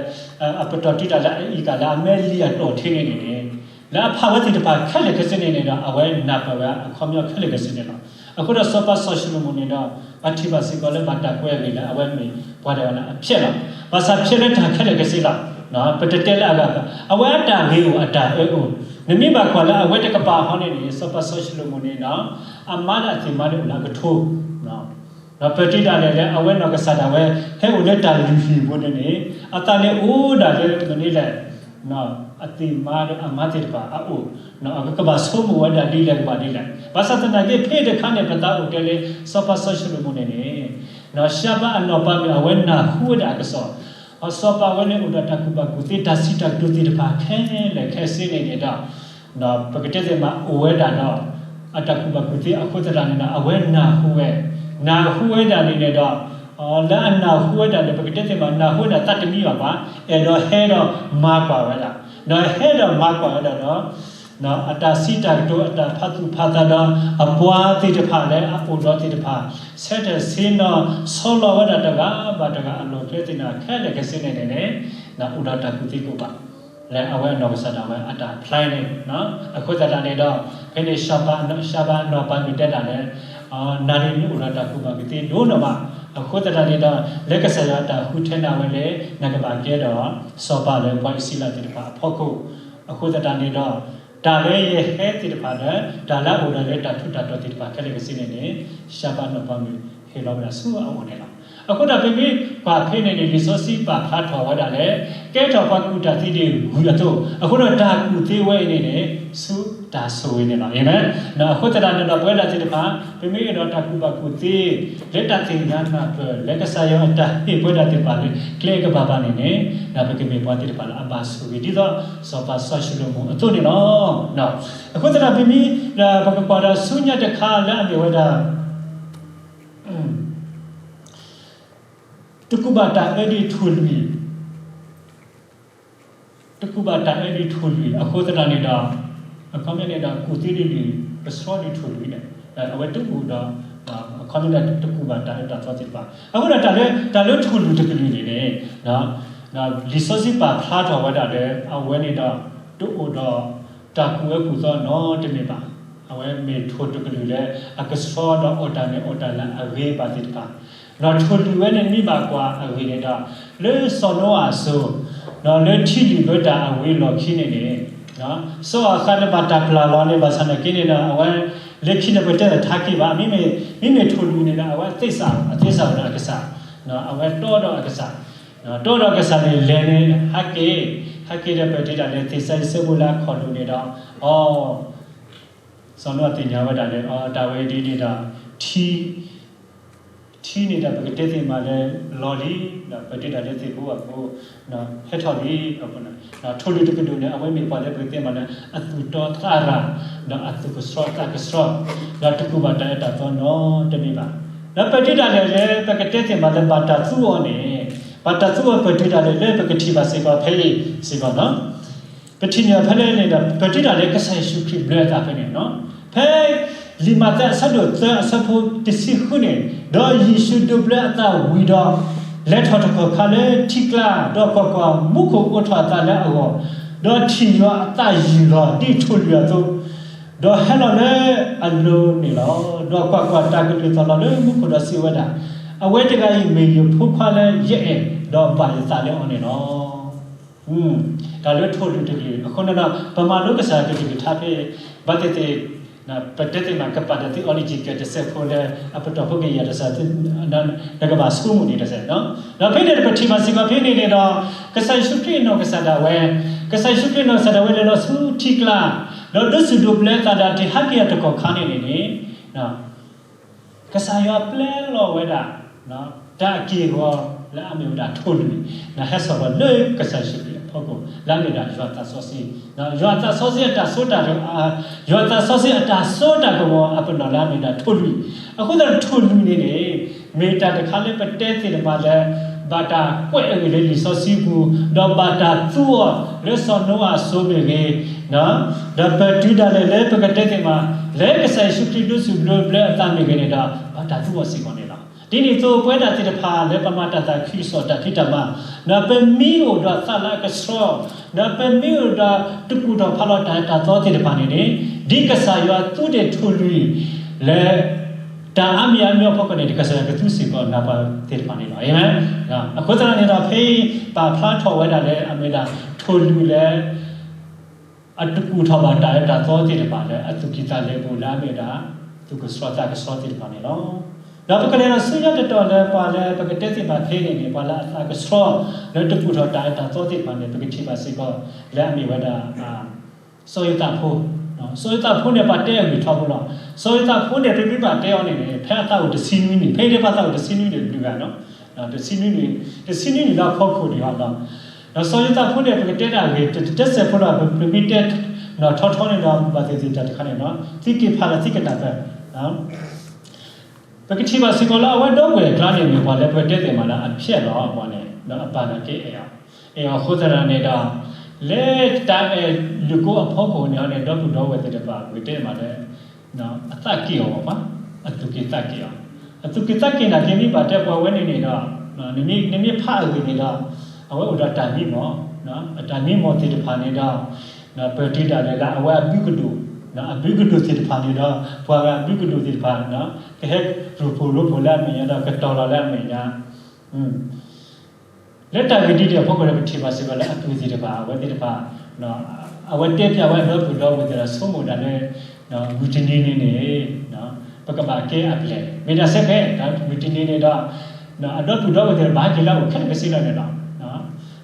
အပတီၢ်တုၤတၢ်လၢအအံၣ်ကၣ်လၢအမဲလံာ်အတီၢ်ထဲန့ၣ်န့ၣ် လၢအဖးဝဲသ့ၣ်တဖၣ်ခဲလၢာ်ခဲဆ့န့ၣ်န့ၣ်ဒီး အဝဲနၢ်ပၢၢ်ဝဲအခီပညီခဲလၢာ်ခဲဆ့န့ၣ်လီၤ. အဃိဒီးစီၤပၤစီၤၡလိၤမိၣ်န့ၣ်ဒီး ပထံၣ်ဘၣ်စ့ၢ်ကီးလၢဘၣ်တၢ်ကွဲးအဂ့ၢ်လၢအဝဲမ့ၢ်ပှၤတဂၤလၢအဖျဲးလီၤ. ဘၣ်ဆၣ်ဖျဲးလၢတၢ်ခဲလၢာ်ခဲဆ့လီၤ. ပတတဲလၢအဂၤဘၣ်. အဝဲအတၢ်ဂ့ၤအိၣ်အတၢ်အၢအိၣ်, နမ့ၢ်ဘၣ်ကွၢ်လၢအဝဲတကပၤဟီန့ၣ်န့ၣ် စီၤပၤစီၤၡလိၤမိၣ်န့ၣ်ဒီး အမါဒီးအသ့ၣ်မါန့ၣ်အိၣ်လၢအကထိ ဒီးပတုၤဒၣ်လဲာ်လၢအဝဲနီၢ်ကစၢ်ဒၣ်ဝဲ ဟဲအိၣ်လၢတၢ်လုၢ်ဟံၣ်ပူၤန့ၣ်န့ၣ် အသးန့ၣ်အိၣ်ဒၣ်လၢမနုၤလဲၣ်, အသ့ၣ်မါဒီးအမါသ့ၣ်တဖၣ်အအိၣ်, အကဘၣ်ဆိကမိၣ်ဝဲဒၣ်ဒ်လဲၣ်ကဘၣ်ဒ်လဲၣ်. ဘၣ်ဆၣ်သနာ်က့ ဖဲတခါန့ၣ် ပသးအိၣ်တဲလၢ စီၤပၤစီၤၡလိၤမိၣ်န့ၣ်န့ၣ် ရှဘၤအနီၢ်ပၤမုၣ် အဝဲနၢ်ဟူဝဲဒၣ်အကစီၣ်, စီၤပၤဝဲန့ၣ်အိၣ်ဒီးတၢ်ကူၣ်ဘၣ်ကူၣ်သ့ တၢ်စံးတၢ်ကတိၤသ့ၣ်တဖၣ်ခဲလၢာ်ခဲဆ့န့ၣ်န့ၣ်ဒီး ပကတဲသ့ၣ်မးအိၣ်ဝဲဒၣ်ဒီး အတၢ်ကူၣ်ဘၣ်ကူၣ်သ့အဃိသတးန့ၣ်ဒီး အဝဲနၢ်ဟူဝဲ, နၢ်ဟူဝဲဒၣ်န့ၣ်န့ၣ်ဒီး လၢအနၢ်ဟူဝဲဒၣ်န့ၣ် ပကတဲသ့ၣ်မး နၢ်ဟူဝဲဒၣ်သးတမံဘၣ်ဘၣ်, အဲၣ်ဒိးဟဲဒီးမၤကွၢ်ဝဲဒၣ်, ဒီးဟဲဒီးမၤကွၢ်ဝဲဒၣ်ဒီး အတၢ်စံးတၢ်ကတိၤ အတၢ်ဖးသူၣ်ဖးသးဒီး အပှၤသ့ၣ်တဖၣ်လၢအအိၣ်ဒီးသ့ၣ်တဖၣ် ဆၢထၢၣ်ဆ့ၣ်နီၤ ဆီလီၤဝဲဒၣ်တဂၤဘၣ်တဂၤအလီၢ်ကျဲသ့ၣ်တဖၣ်ခဲလၢာ်ခဲဆ့န့ၣ်န့ၣ် အိၣ်ဒီးတၢ်ကူၣ်သ့ကိးဘၣ် လၢအဝဲအနီၢ်ကစၢ်ဒၣ်ဝဲအတၢ်ဖျါန့ၣ်, အဃိသတးန့ၣ်ဒီး ဖဲန့ၣ် ရှဘၤအနီၢ်ပၤမုၣ်တဲဒၣ်လၢ နၤန့ၣ်နအိၣ်ဒီးတၢ်ကူၣ်ဘၣ်ကူၣ်သ့ဒိၣ်နီၢ်မး, အဃိသတးန့ၣ်ဒီး လၢကစၢ်ယွၤအတၢ်ဃုထၢနၤဝဲလၢ နကဘၣ်ကဲဒီး စီၤပၤလၢပှၤအံၣ်စရ့လးသ့ၣ်တဖၣ်အဖီခိၣ်, အဃိသတးန့ၣ်ဒီး တၢ်လၢယဟဲသ့ၣ်တဖၣ်ဒီး တၢ်လၢအအိၣ်ဒီးလၢတၢ်ထူးတၢ်တီၤသ့ၣ်တဖၣ်ခဲလၢာ်ခဲဆ့န့ၣ်န့ၣ် ရှဘၤနီၢ်ပၤမုၣ်ဟ့ၣ်လီၤဝဲဒၣ်ဆူအအိၣ်န့ၣ်လီၤ. အဃိဒီးပမ့ၢ်ကွၢ်ဖဲန့ၣ်န့ၣ် လံာ်စီဆှံပာ်ဖျါထီၣ်ဝဲဒၣ်လၢ ကဲထီၣ်ပှၤကူၣ်တၢ်သ့ဒ်ဝံၤအသိး, အဃိဒီးတၢ်ကူၣ်သ့ဝဲအံၤန့ၣ်န့ၣ် ဆူတၢ်ဆိၣ်ဂ့ၤန့ၣ်လီၤ. အၤမ့ၣ်. အဃိသတးန့ၣ်ဒီး ပဝဲဒၣ်သ့ၣ်တဖၣ် ပမ့ၢ်အိၣ်ဒီးတၢ်ကူၣ်ဘၣ်ကူၣ်သ့ လၢတၢ်သ့ၣ်ညါနၢ်ပၢၢ် လၢကစၢ်ယွၤအတၢ်ဟ့ၣ်ပဝဲဒၣ်သ့ၣ်တဖၣ်လၢကျဲကဘၣ်ဘၣ်န့ၣ်န့ၣ် ပကမ့ၢ်ပှၤသ့ၣ်တဖၣ်လၢအဘၣ်ဆိၣ်ဂ့ၤ ဒ်သိးစီၤပၤစီၤၡလိၤမိၣ်အသိးန့ၣ်လီၤ. အဃိသတးပမ့ၢ် ပကကွၢ်ဒီးဆူညါတခါလၢအမ့ၢ်ဝဲဒၣ် တကူၣ်ဘၣ်တၢ်အၢဒ်ထိၣ်လွံၢ်, တကူၣ်ဘၣ်တၢ်အၢဒ်ထိၣ်လွံၢ် အဃိသတးန့ၣ်ဒီး အခီပညီန့ၣ်ဒီး ကူၣ်သ့ဒ်လွံၢ် ကဆှီဒ်ထိၣ်လွံၢ်န့ၣ် အဝဲတအိၣ်ဒီး အခီပညီဒီး တကူၣ်ဘၣ်တၢ်အၢတၢ်သီသ့ၣ်တဖၣ်. အဃိဒီးတၢ်လၢ တၢ်လၢထိၣ်လွံၢ်တကလုာ်န့ၣ်န့ၣ် လံာ်စီဆှံပာ်ဖျါထီၣ်ဝဲဒၣ်လၢ အဝဲန့ၣ်ဒီး တအိၣ်ဒီး တၢ်ကူၣ်အၢကူၣ်သီနီတမံၤဘၣ်. အဝဲမ့ၢ်ထိၣ်တကလုာ်လၢ အကဆှီဒီးအီၣ်တၢ်မ့ၢ်အီၣ်တၢ်လၢအဂ့ၤဘၣ်သ့ၣ်တဖၣ်. ဒီးထိၣ်လွံၢ်ဝဲန့ၣ်မ့ၢ်ဘၣ်ကွၢ်အဂ့ၢ်န့ၣ်ဒီး လၢစီၤနိအၤအစိၤ ဒီးလၢထံလုၢ်ဘၢတၢ်အဝံၤအလီၢ်ခံန့ၣ်န့ၣ် စီၤအၤဃးန့ၣ်ဘၣ်တၢ်ပျၢ်လီၤန့ၣ် ဘၣ်ဆၣ်နာ်က့န့ၣ်ဒီး အဝဲ လၢခံန့ၣ်ပတဲလၢထးက့ၢ်ဘၣ် မ့မ့ၢ် မ့မ့ၢ်ထိၣ်လွံၢ်န့ၣ်ဒီး အဝဲသ့ၣ်စး အသ့ၣ်စးဝဲဒီးအကစၢ်, အဝဲတီဒီးအကစၢ်, တီဒီးအကစၢ်န့ၣ်လဲၤန့ၣ် ဟးက့ၤ, ဟးက့ၤဒီးပတဲဒၣ်လၢ သ့ၣ်စးအံၤစဲဘူးလၢအခီၣ်ဒိၣ်န့ၣ်ဒီး အီ စီၤနိအၤသ့ၣ်ညါဝဲဒၣ်လၢ အီ တၢ်ဝဲဒ်န့ၣ်ဒီး ထံ ထံန့ၣ်ဒီးပကတဲသ့ၣ်မးလၢလီၤလံ, ဒီးပတဲဒၣ်လၢသ့ၣ်ဖိအဖိ ဟဲထီၣ်လံ, ထိၣ်လွံၢ်တကလုာ်န့ၣ် အဝဲမ့ၢ်ပှၤလၢပကတဲမးလၢ အသူၣ်တီသးရၤ, ဒီးအသူၣ်ကဆှီသးကဆှီ, ဒီးတကူၣ်ဘၣ်တၢ်အၢတၢ်သီနီတမံၤဘၣ်. ဒီးပတဲဒၣ်လဲာ်လၢ ပကတဲသ့ၣ်မးလၢဘၣ်တၢ်သူအီၤန့ၣ်, ဘၣ်တၢ်သူအီၤပတဲဒၣ်လဲာ်လၢပကထံၣ်ဘၣ်စ့ၢ်ကီးဖဲအံၤစ့ၢ်ကီးနီၤ ပထံၣ်န့ၢ်ဖဲလဲၣ်န့ၣ်ဒီး ပတဲဒၣ်လၢကစၢ်ယ့ၣ်ၡူးခရံာ်ဘျၢအသးဖဲန့ၣ်, ဖဲလံာ်မးသဲအဆၢဒိၣ်သၢအဆၢဖိတဆံဃုန့ၣ်, ဒီးယ့ၣ်ၡူးဒိးဘျၢအသးဝံၤဒီး လဲၤထီၣ်တကီၢ်ခါလၢထံကျါ, ဒီးကွၢ်ကွၢ်, မူခိၣ်အိးထီၣ်အသးလၢအဂီၢ်, ဒီးထံၣ်ယွၤအသးယုၢ်လီၤဒ်ထိၣ်လွံၢ်အသိး, ဒီးဟဲလီၤလၢအလိၤန့ၣ်လီၤ. ဒီးကွၢ်ကွၢ်, တၢ်ကလုၢ်သီၣ်လီၤလၢမူခိၣ်ဒီးစံးဝဲဒၣ်, အဝဲတဂၤအံၤမ့ၢ်ယဖိခွါလၢယအဲၣ်, ဒီးဘၣ်ယသးလၢအီၤန့ၣ်လီၤ. တၢ်လၢထိၣ်လွံၢ်တကလုာ် အဃိန့ၣ်ဒီး ပမၤလိကစၢ်ယွၤကလုၢ်ကထါဖဲ ဘၣ်သ့ၣ်သ့ၣ် ပတဲသ့မး ကပာ်ဒီး theological တစဲးဖိလၢ အပတီၢ်ဖိကယဲၢ်တစဲး နကဘၣ်ဆိကမိၣ်န့ၣ်တစဲး, ဒီးဖဲန့ၣ်ပထံၣ်ဘၣ်စ့ၢ်ကီးဖဲန့ၣ်န့ၣ်ဒီး ကစၢ်ယ့ၣ်ၡူးခရံာ်အနီၢ်ကစၢ်ဒၣ်ဝဲ, ကစၢ်ယ့ၣ်ၡူးခရံာ်အနီၢ်ကစၢ်ဒၣ်ဝဲလဲၤလီၤဆူထံကျါ, ဒီးဒုးစူၣ်ဒိးဘျၢသးဒီးတ့ၢ်ဟဲက့ၤအတကီၢ်ခါန့ၣ်န့ၣ်န့ၣ် ကစၢ်ယွၤပျဲလီၤဝဲဒၣ် တၢ်အက့ၢ်အဂီၤလၢအမ့ၢ်ဝဲဒၣ်ထိၣ်လွံၢ်, ဟဲစိာ်လီၤလၢကစၢ်ယ့ၣ်ၡူးခရံာ်အဖီခိၣ် လၢအမ့ၢ်ဒၣ်ယွၤအသးစီဆှံ, ယွၤအသးစီဆှံအတၢ်စိတၢ်, ယွၤအသးစီဆှံအတၢ်စိတၢ်ကမီၤအပနီၣ်လၢအမ့ၢ်ဒၣ်ထိၣ်လွံၢ်, အဃိသတးထိၣ်လွံၢ်န့ၣ်န့ၣ် မ့ၢ်တၢ်တခါလၢပတဲသ့ၣ်တဖၣ်လၢ ဘၣ်တၢ်ကွဲးအဂ့ၢ်လၢလံာ်စီဆှံပူၤ, ဒီးဘၣ်တၢ်သူအီၤလၢစီၤနိအၤအစိၤမ့ၢ်ဂ့ၤ, ဒီးပတုၤဒၣ်လဲာ်လၢပကတဲသ့ၣ်မး လၢကစၢ်ယ့ၣ်ၡူးခရံာ်ဒုးစူၣ်ဒိးဘျၢအသးမ့ၢ်ဂ့ၤန့ၣ်ဒီး ဘၣ်တၢ်သူအီၤစ့ၢ်ကီးန့ၣ်လီၤ. ဒ်န့ၣ်အသိးပဝဲဒၣ်သ့ၣ်တဖၣ်လၢပမၤတၢ်သးခုကစီၣ်တၢ်ဖံးတၢ်မၤ, ဒီးပမ့ၢ်အိၣ်ဒီးသးလၢအကဆှီ, ဒီးပမ့ၢ်အိၣ်ဒီးတကူၣ်ထီၣ်ဖးလီၤတၢ်အၢတၢ်သီသ့ၣ်တဖၣ်န့ၣ်န့ၣ်, ဒ်ကစၢ်ယွၤသူဒၣ်ထိၣ်လွံၢ် လၢ တၢ်အါမံၤအါမံၤအဖီခိၣ်န့ၣ် ကစၢ်ယွၤကသူစ့ၢ်ကီးနၢ်ပှၤသ့ၣ်တဖၣ်န့ၣ်လီၤ. အၤမ့ၣ်. အဃိသတးန့ၣ်ဒီး ဖဲပာ်ဖျါထီၣ်ဝဲဒၣ်လၢအမ့ၢ်ဒၣ်ထိၣ်လွံၢ်လၢ အတကူၣ်ထီၣ်ဘၣ်တၢ်အၢတၢ်သီသ့ၣ်တဖၣ်လၢအသူၣ်ကံၢ်သးလဲပူၤလၢအမ့ၢ်ဒၣ် သူၣ်ကဆှီသးကဆှီသ့ၣ်တဖၣ်န့ၣ်လီၤ. ဒီးပကလဲၤဒီးဆူညါတတီၤလၢပှၤလၢပကတဲသ့ၣ်တဖၣ်ဖဲန့ၣ်န့ၣ် ပှၤလၢအသးကဆှီ လၢတကူၣ်ထီၣ်တၢ်အၢတၢ်သီသ့ၣ်တဖၣ်န့ၣ် ပကထံၣ်ဘၣ်စ့ၢ်ကီး လၢအမ့ၢ်ဝဲဒၣ် စီၤယိၤသးဖိ, စီၤယိၤသးဖိန့ၣ် ပှၤတဲအဂ့ၢ်ထီဘိလီၤ. စီၤယိၤသးဖိန့ၣ် ပမ့ၢ်ဘၣ်တဲအီၤန့ၣ်န့ၣ် ဖဲအသးအိၣ်တဆံနွံနံၣ်, ဖဲအံၤန့ၣ်ပှၤသးအိၣ်တဆံနွံနံၣ်တဘျုးဂၤနီၤ, တဆံနွံနံၣ်, တဆံနွံနံၣ်လၢအဖီခိၣ်န့ၣ်လီၤ. ဒီးစီၤယိၤသးဖိန့ၣ် ပကတဲဒၣ်ဂ့ၢ်တစဲးဖိလီၤ, ပမ့ၢ်တဲထီထီန့ၣ်ဒီး ဘၣ်သ့ၣ်သ့ၣ်တၢ်တခါန့ၣ်နီၤ, သုက့ၤဖးလၢသုကနၢ်ပၢၢ် ပကထံၣ်ဘၣ်စ့ၢ်ကီးလၢအဝဲဒီပုၢ်ဝဲၢ်အကျါန့ၣ် မ့ၢ်ပှၤလၢပကတဲသ့ၣ်မးလၢအဖျဲၣ်လီၤအဂီၢ်န့ၣ် ဒီးအပၢ်န့ၣ်က့အဲၣ်အီၤ, အဲၣ်အီၤအဃိသတးန့ၣ်ဒီး လၢတၢ်အဲၣ်လုၢ်ကိအဖီခိၣ်န့ၣ်န့ၣ် ဒီပုၢ်ဒီဝဲၢ်သ့ၣ်တဖၣ် ပကတဲမးလၢ အသးက့ၢ်အီၤဘၣ်, အသူၣ်က့ၢ်သးက့ၢ်အီၤ, အသူၣ်က့ၢ်သးက့ၢ်နာ်က့ မ့ၢ်ဘၣ်တဲပှၤဝဲန့ၣ်န့ၣ်ဒီး နမ့ၢ်ဖးအဂ့ၢ်န့ၣ်ဒီး အဝဲအိၣ်ဒီးတၢ်မံမီၢ်, အတၢ်မံမီၢ်သ့ၣ်တဖၣ်န့ၣ်ဒီး ပတုၤဒၣ်လဲာ်လၢအဝဲအဘုကဒိၣ်, အဘုကဒိၣ်သ့ၣ်တဖၣ်န့ၣ်ဒီး ပှၤဂၤအဘုကဒိၣ်သ့ၣ်တဖၣ် ကဟဲရိၣ်ဖှိၣ်ရိဖှိၣ်လၢအမဲာ်ညါဒီး ကတီၤလီၤလၢအမဲာ်ညါ လၢတၢ်ဂ့ၢ်ဒ်န့ၣ်အဖီခိၣ်န့ၣ် ပထံၣ်ဘၣ်စ့ၢ်ကီးလၢအပုၢ်သ့ၣ်တဖၣ် အဝဲသ့ၣ်တဖၣ် အဝဲတဲပျးဝဲဒီပုၢ်ဒီဝဲၢ်သ့ၣ်ဒီး ဆိကမိၣ်ဒၣ်လၢ မုၢ်တနံၤန့ၣ်န့ၣ် ပကဘၣ်ကဲအပျဲၢ် မ့ၢ်ဒၣ်စဲဖဲ မုၢ်တနံၤန့ၣ်ဒီး အဒီပုၢ်ဒီဝဲၢ်သ့ၣ်တဖၣ် ဟဲက့ၤလၢအအိၣ်ခဲလၢာ်ခဲဆ့လီၤန့ၣ်လီၤ.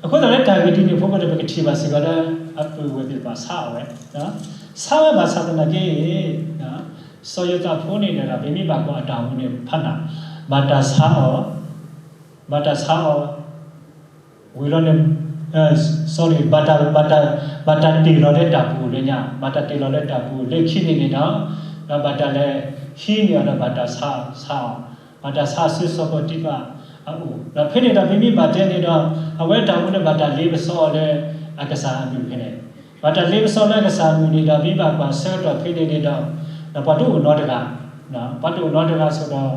အဃိသတးလၢတၢ်ဂ့ၢ်ဒ်န့ၣ်အဖီခိၣ်န့ၣ် ပကထံၣ်ဘၣ်စ့ၢ်ကီးလၢ အပုၢ်ဝဲၢ်သ့ၣ်တဖၣ်ဆါအီၤဝဲ, ဆါဝဲဘၣ်ဆၣ်သနာ်က့ စီၤယိၤသးဖိန့ၣ်ဒီး ပမ့ၢ်ဘၣ်ကွၢ်အတၢ်အိၣ်မူန့ၣ် ဖးနၢ် ဘၣ်တၢ်ဆါအီၤ ဘၣ်တၢ်ဆါအီၤ ဝံၤလီၤန့ၣ် sorry ဘၣ်တၢ် ဘၣ်တၢ်တ့ၢ်လီၤလၢတၢ်ပူၤလၢညါ ဘၣ်တၢ်တ့ၢ်လီၤလၢတၢ်ပူၤ လၢခံန့ၣ်န့ၣ်ဒီး ဒီးဘၣ်တၢ်လဲၤဟံးန့ၢ်အီၤဒီး ဘၣ်တၢ်ဆါ ဆါအီၤ ဘၣ်တၢ်ဆါဆူစီၤပီတံဖၤအအိၣ် ဒီးဖဲန့ၣ်ဒီး ပမ့ၢ်ဘၣ်တဲန့ၣ်ဒီး အဝဲတၢ်အိၣ်မူန့ၣ် ဘၣ်တၢ်လ့ပစီအီၤလၢ အကစၢ်အမုၢ်ဖဲန့ၣ် ဘၣ်တၢ်လ့ပစီအီၤလၢအကစၢ်အမုၢ်န့ၣ်ဒီး မ့ၢ်ဘၣ်ကွၢ်ဆၢကတီၢ်ဖဲန့ၣ်န့ၣ်ဒီး ဒီးပှၤတအိၣ်နီတဂၤ ပှၤတအိၣ်နီတဂၤဆိဒီး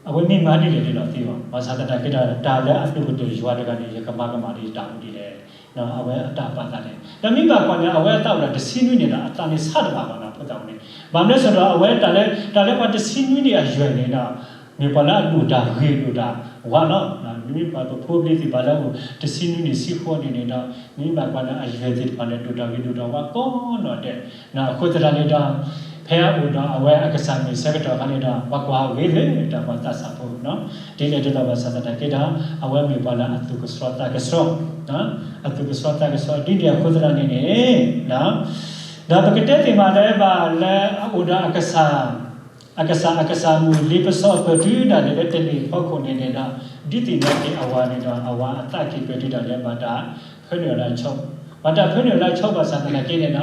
အဝဲမ့ၢ်မၤဒ်လဲၣ်န့ၣ်ဒီးသ့အီၤ ဘၣ်ဆၣ်သနာ်က့ဒီး တၢ်လၢအဒိၣ်ကတၢၢ်ယွၤတဂၤန့ၣ် ယကမၤကမၣ်ဒီးယတၢ်အိၣ်ဒ်လဲၣ် အဝဲအတၢ်ပာ်သးန့ၣ် ဒီးမ့ၢ်ဘၣ်ကွၢ်န့ၣ် အဝဲအသးအိၣ်ဒီးတဆံနွံန့ၣ်ဒီး အသးန့ၣ်ဆါတဘၣ်ဘၣ်နီၤ ဖိသၣ်အိၣ်န့ၣ် ဘၣ်မနုၤဆိဒီး အဝဲတၢ်လၢ တၢ်လၢပှၤတဆံနွံန့ၣ်အယွဲၢ်န့ၣ်ဒီး မ့ၢ်ပှၤလၢအဒိၣ်တၢ်ဂ့ၤဒိၣ်တၢ်ဝါလီၤ. မ့မ့ၢ်ပှၤပဖိပလံၤသ့ၣ်တဖၣ်လၢအအိၣ် တဆံနွံနံၣ်ဆံဃိးနံၣ်န့ၣ်ဒီး မ့ၢ်ဘၣ်ကွၢ်န့ၣ် အယွဲၢ်သ့ၣ်တဖၣ်န့ၣ် ဒိၣ်တၢ်ဂ့ၤဒိၣ်တၢ်ဝါကိးနီၢ်ဒဲး အဃိသတးန့ၣ်ဒီး ဖဲအအိၣ်ဒီးအဝဲအကစၢ်မုၢ်ဆၢကတီၢ်အခါန့ၣ်ဒီး ပှၤကွၢ်အဂ့ၤလၢ တၢ်ပှၤသးစၢ်ဖိ ဒ်လဲၣ်ဒ်လဲၣ်ဘၣ်ဆၣ်သနာ်က့ဒီး အဝဲမ့ၢ်ပှၤလၢအသူၣ်ကဆှီသးကဆှီ အသူၣ်ကဆှီသးကဆှီ ဒ်န့ၣ်အဃိသတးန့ၣ်န့ၣ် ဒီးပကတဲသ့ၣ်မးလၢဘၣ်လၢအအိၣ်ဒီးအကစၢ် အကစၢ် အကစၢ်မုၢ်လ့ပစီပတုၤဒၣ်လဲာ်လၢတနံၤအဖီခိၣ်န့ၣ်န့ၣ်ဒီး ဒုးသ့ၣ်နီၣ်က့ၤအဝၤန့ၣ်ဒီး အဝၤအသးကံၢ်ပတုၤဒၣ်လဲာ်ဘၣ်တၢ်ဖၢနုာ်အီၤလၢအဆိ ဘၣ်တၢ်ဖၢနုာ်အီၤလၢအဆိဘၣ်ဆၣ်သနာ်က့န့ၣ်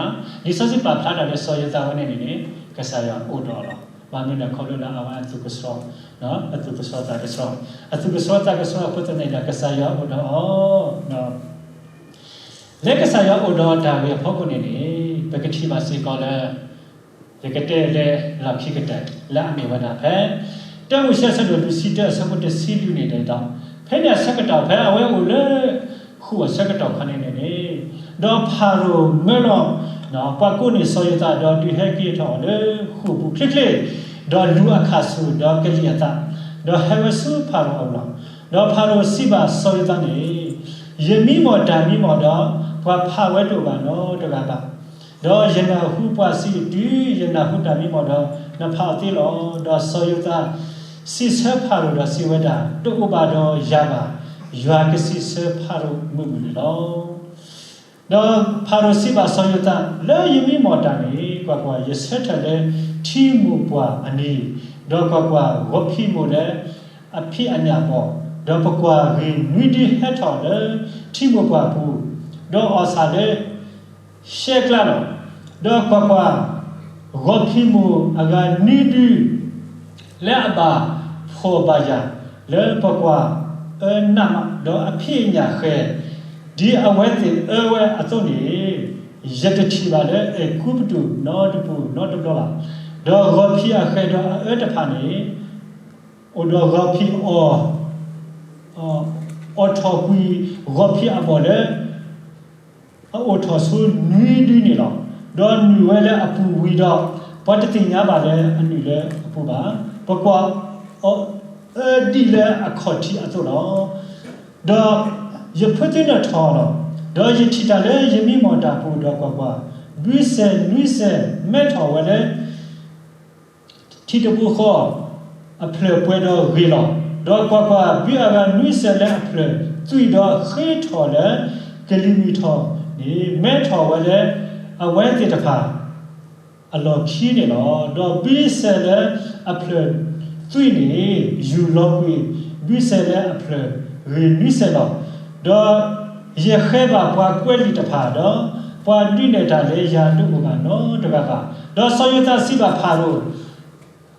ဒီး လံာ်စီဆှံပာ်ဖျါတၢ်လၢစီၤယိၤသးဝဲန့ၣ်န့ၣ်န့ၣ် ကစၢ်ယွၤအိၣ်ဒီးအီၤလီၤ. ဘၣ်မနုၤလဲၣ်ခီဖျိလၢအဝဲအသူၣ်ကဆှီ အသူၣ်ကဆှီသးကဆှီ အသူၣ်ကဆှီသးကဆှီအဃိသတးန့ၣ်ဒီး ကစၢ်ယွၤအိၣ်ဒီးအီၤ လၢကစၢ်ယွၤအိၣ်ဒီးတၢ်ဂ့ၢ်အဖီခိၣ်န့ၣ်န့ၣ် ပကထံၣ်ဘၣ်စ့ၢ်ကီးလၢ ယကတဲလၢလီၢ်ခံကတၢၢ်လၢအမ့ၢ်ဝဲဒၣ်ဖဲ တၢမိၤၡ့အဆၢဒိၣ်လွံၢ်ဆံတၢအဆၢဖိတဆံလွံၢ်န့ၣ်ဒီး ဖဲန့ၣ်အဆၢကတီၢ်ဖဲအဝဲအိၣ်လၢ ဃိာ်အဆၢကတီၢ်ခါန့ၣ်န့ၣ်န့ၣ် ဒီးဖၤရိၤမၢလီၤ ပှၤကိးန့ၢ်စီၤယိၤသးဒီးဒုးဟဲက့ၤထီၣ်အီၤလၢဃိာ်ပူၤချ့ချ့ ဒီးလူၤအခးဆူၣ်ဒီးကလံၤအသး ဒီးဟဲဝဲဆူဖၤရိၤအအိၣ်လီၤ. ဒီးဖၤရိၤစံးဘၣ်စီၤယိၤသးန့ၣ် ယမံမီၢ်တၢ်မံမီၢ်ဒီး ပှၤဖးဝဲတအိၣ်ဘၣ်နီတဂၤဘၣ်. ဒီးယနၢ်ဟူပှၤစံးတုၤယနၢ်ဟူတၢ်မံမီၢ်ဒီး, နဖးအီၤသ့လီၤ. ဒီးစီၤယိၤသးစံးဆၢဖၤရိၤဒီးစံးဝဲဒၣ်, တအိၣ်ဘၣ်ဒီးယၤဘၣ်, ယွၤကစံးဆၢဖၤရိၤမုာ်မုာ်န့ၣ်လီၤ. ဒီးဖၤရိၤစံးဘၣ်စီၤယိၤသး, လၢယမံမီၢ်တၢ်န့ၣ်, ကွၢ်ကွၢ်, ယဆၢထၢၣ်လၢထံမိၢ်ပှၢ်အနံၤ, ဒီးကွၢ်ကွၢ်, ဂီၤဖံးမိၢ်လၢအဖံးအညၣ်အဘီၣ်, ဒီးပကွၢ်ဂ့ၤနွံဒုဟဲထီၣ်လၢထံမိၢ်ပှၢ်အပူၤ, ဒီးအီၣ်ဆၣ်လၢ ရှဲကျါလီၤ. ဒီးကွၢ်ကွၢ်, ဂီၤဖံးမိၢ်အဂၤနွံဒု လၢအဘၣ်ဖှီၣ်ဘၣ်ယာ်လၢပကွၢ်အၢနးမး, ဒီးအဖံးအညၣ်ဃဲၤ, ဒ်အဝဲသ့ၣ်အၢဝဲအသိးန့ၣ်, ယတထံၣ်ဘၣ်လၢအဲၤကူပတူးနီတပူၤနီတဘျီဘၣ်. ဒီးဂီၤဖံးအဃဲၤဒီးအအၢတဖၣ်န့ၣ်, အိၣ်ဒီးဂီၤဖံးအီၣ်, အီၣ်ထီၣ်ကွံာ်ဂီၤဖံးအဘီၣ်လၢ အအိၣ်ထီၣ်ဆိနွံဒုန့ၣ်လီၤ. ဒီးနုာ်ဝဲလၢအပူၤဝံၤဒီး, ပှၤတသ့ၣ်ညါဘၣ်လၢအနုာ်လၢအပူၤဘၣ်. ပကွၢ်အီၤအၢဒ်လၢအခီၣ်ထံးအသိးလီၤ. ဒီးယဖုသံနၢၣ်ထီၣ်လီၤ. ဒီးယထံၣ်တၢ်လၢယမံမီၢ်တၢ်အပူၤ, ဒီးကွၢ်ကွၢ်, ဘုစဲၤနွံစဲၤမဲထီၣ်ဝဲလၢ ထံတဘိဃီအဖျၢၣ်ပှဲၤဒီးဂ့ၤလီၤ. ဒီးကွၢ်ကွၢ်, ဘုအဂၤနွံစဲၤလၢအဖျၢၣ်သွံၣ်ဒီးဃ့ထီၣ်လၢကလံၤမုၢ်ထီၣ်န့ၣ်, မဲထီၣ်ဝဲလၢအဝဲသ့ၣ်တဖၣ်အလီၢ်ခံန့ၣ်လီၤ. ဒီးဘုစဲၤလၢအဖျၢၣ်သွံၣ်န့ၣ် ယူၢ်လီၤကွံာ် ဘုစဲၤလၢအဖျၢၣ်ဂ့ၤနွံစဲၤလီၤ. ဒီးယဃဲၤဘၣ်ပှၤကွဲးလံာ်တဖၣ်, ဒီးပှၤဒုးနဲၣ်တၢ်လၢယၤတအိၣ်ဘၣ်နီတဂၤဘၣ်. ဒီးစီၤယိၤသးစံးဘၣ်ဖၤရိၤ,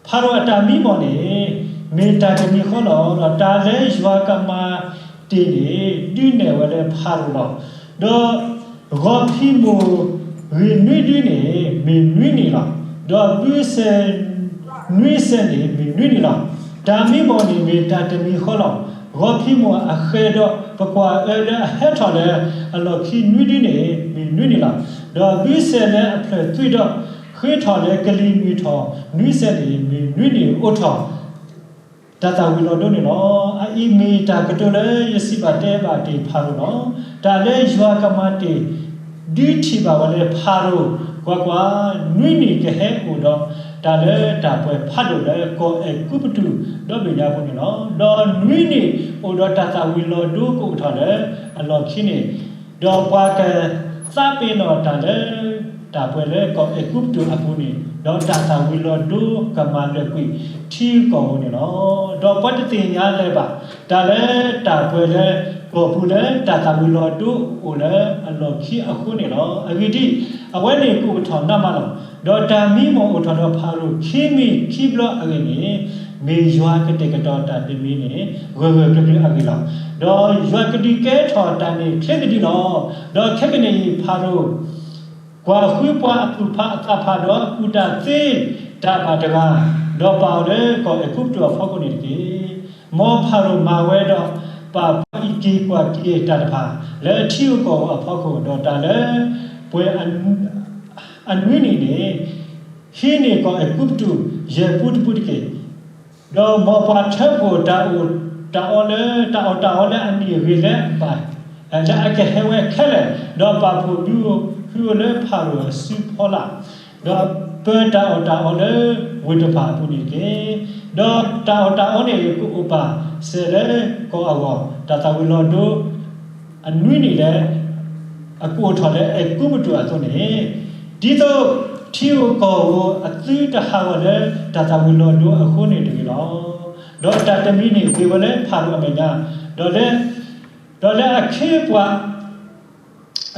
ဖၤရိၤအတၢ်မံမီၢ်န့ၣ် မ့ၢ်တၢ်တမံၤဃီလီၤ. ဒီးတၢ်လၢယွၤကမၤတ့ၢ်န့ၣ် ဒုးနဲၣ်ဝဲလၢဖၤရိၤလီၤ. ဒီးဂီၤဖံးမိၢ်ဂ့ၤနွံဒုန့ၣ် မ့ၢ်နွံနံၣ်လီၤ. ဒီးဘုစဲၤနွံစဲၤန့ၣ် မ့ၢ်နွံနံၣ်လီၤ. တၢ်မံမီၢ်န့ၣ်မ့ၢ်တၢ်တမံၤဃီလီၤ. ဂီၤဖံးမိၢ်အဃဲၤဒီးပကွၢ်အၢလၢအဟဲထီၣ်လၢအလီၢ်ခံနွံဒုန့ၣ် မ့ၢ်နွံနံၣ်လီၤ. ဒီးဘုစဲၤလၢအဖျၢၣ်သွံၣ်ဒီးဃ့ထီၣ်လၢကလံၤမုၢ်ထီၣ်နွံစဲၤန့ၣ် မ့ၢ်နွံနံၣ်အိၣ်ထီၣ် တၢ်သၣ်ဝံၤလီၤဒိန့ၣ်လီၤ. အအံၤမ့ၢ်တၢ်ကတိၤလၢယစံးဘၣ်တဲဘၣ်တ့ၢ်ဖၤရိၤလီၤ. တၢ်လၢယွၤကမၤတ့ၢ် ဒုးထံၣ်ဘၣ်ဝဲလၢဖၤရိၤ, ကွၢ်ကွၢ်, နွံနံၣ်ကဟဲအိၣ်ဒီးတၢ်လၢတၢ်ပှဲၤဖးဒိၣ်လၢကီၢ်အဲၤကူပတူးဒီဘ့ၣ်ညါအပူၤန့ၣ်လီၤ. ဒီးနွံနံၣ်အိၣ်ဒီးတၢ်သၣ်ဝံၤလီၤဒိကအိၣ်ထီၣ်လၢအလီၢ်ခံန့ၣ်, ဒီးပှၤကသးပ့ၤနီၣ်တၢ်လၢတၢ်ပှဲၤလၢကီၢ်အဲၤကူပတူးအပူၤန့ၣ်, ဒီးတၢ်သၣ်ဝံၤလီၤဒိကမၤလၢာ်ကွံာ်ထံကီၢ်ဧိၤန့ၣ်လီၤ. ဒီးပှၤတသ့ၣ်ညါလၢၤဘၣ် တၢ်လၢတၢ်ပှဲၤလၢကီၢ်ပူၤလၢတၢ်သၣ်ဝံၤလီၤဒိအိၣ်လၢအလီၢ်ခံအဃိန့ၣ်လီၤ. အဂ့ၢ်ဒ်အံၤ, အဝဲန့ၣ်ကအိၣ်ထီၣ်နးမးလီၤ. ဒီးတၢ်မံမီၢ်အိၣ်ထီၣ်ဒီးဖၤရိၤခံမံၤခံဘျီအဂ့ၢ်န့ၣ်, မ့ၢ်ယွၤကတဲာ်ကတီၤတၢ်တမံၤန့ၣ် ဂၢၢ်ဂၢၢ်ကျၢၤကျၢၤအဂ့ၢ်လီၤ. ဒီးယွၤကဒုးကဲထီၣ်တၢ်န့ၣ်ချ့ကဒံလီၤ. ဒီးခဲကနံၣ်အံၤ ဖၤရိၤ ကွၢ်ဃုပှၤအသူၣ်ဖးအသးဖးဒီးကူၣ်တၢ်သ့တၢ်ဘၣ်တဂၤ, ဒီးပာ်အီၤလၢကီၢ်အဲၤကူပတူးအဖီခိၣ်န့ၣ်တက့ၢ်. မ်ဖၤရိၤမၤဝဲဒီးပာ်ပှၤအံးက့ၤကွၢ်က့ၤတၢ်တဖၣ် လၢထံဧိၤကီၢ်ဧိၤအဖီခိၣ်, ဒီးတၢ်လၢပှဲၤ အနွံနံၣ်န့ၣ် ဟံးန့ၢ်ကီၢ်အဲၤကူပတူးယဲၢ်ပူတပူတက့ၢ်. ဒီးမ်ပှၤထၢဖှိၣ်တၢ်အီၣ်တၢ်အီလၢ တၢ်အီၣ်တၢ်အီလၢအနံၣ်အဂ့ၤလၢအဘၣ် လၢအကဟဲဝဲခဲလၢာ်, ဒီးပာ်ဖှိၣ်ဒုးအိၣ်ဟုၣ်အိၣ်လၢဖၤရိၤအစုဖီလာ်, ဒီးပၢတၢ်အီၣ်တၢ်အီလၢဝ့ၢ်တဖၣ်အပူၤန့ၣ်တက့ၢ်. ဒီးတၢ်အီၣ်တၢ်အီန့ၣ်ကအိၣ်ပာ်စဲၤလၢကီၢ်အဂီၢ်, တၢ်သၣ်ဝံၤလီၤဒိ အနွံနံၣ်လၢအကအိၣ်ထီၣ်လၢအဲၤကူပတူးအသိးန့ၣ်, ဒ်သိးထံဧိၤကီၢ်ဧိၤအသုတဟးဂီၤလၢတၢ်သၣ်ဝံၤလီၤဒိအဃိန့ၣ်တဂ့ၤလီၤ. ဒီးတၢ်တမံၤန့ၣ်ဂ့ၤဝဲလၢဖၤရိၤအမဲာ်ညါ, ဒီးလၢ ဒီးလၢအခ့အပှၤ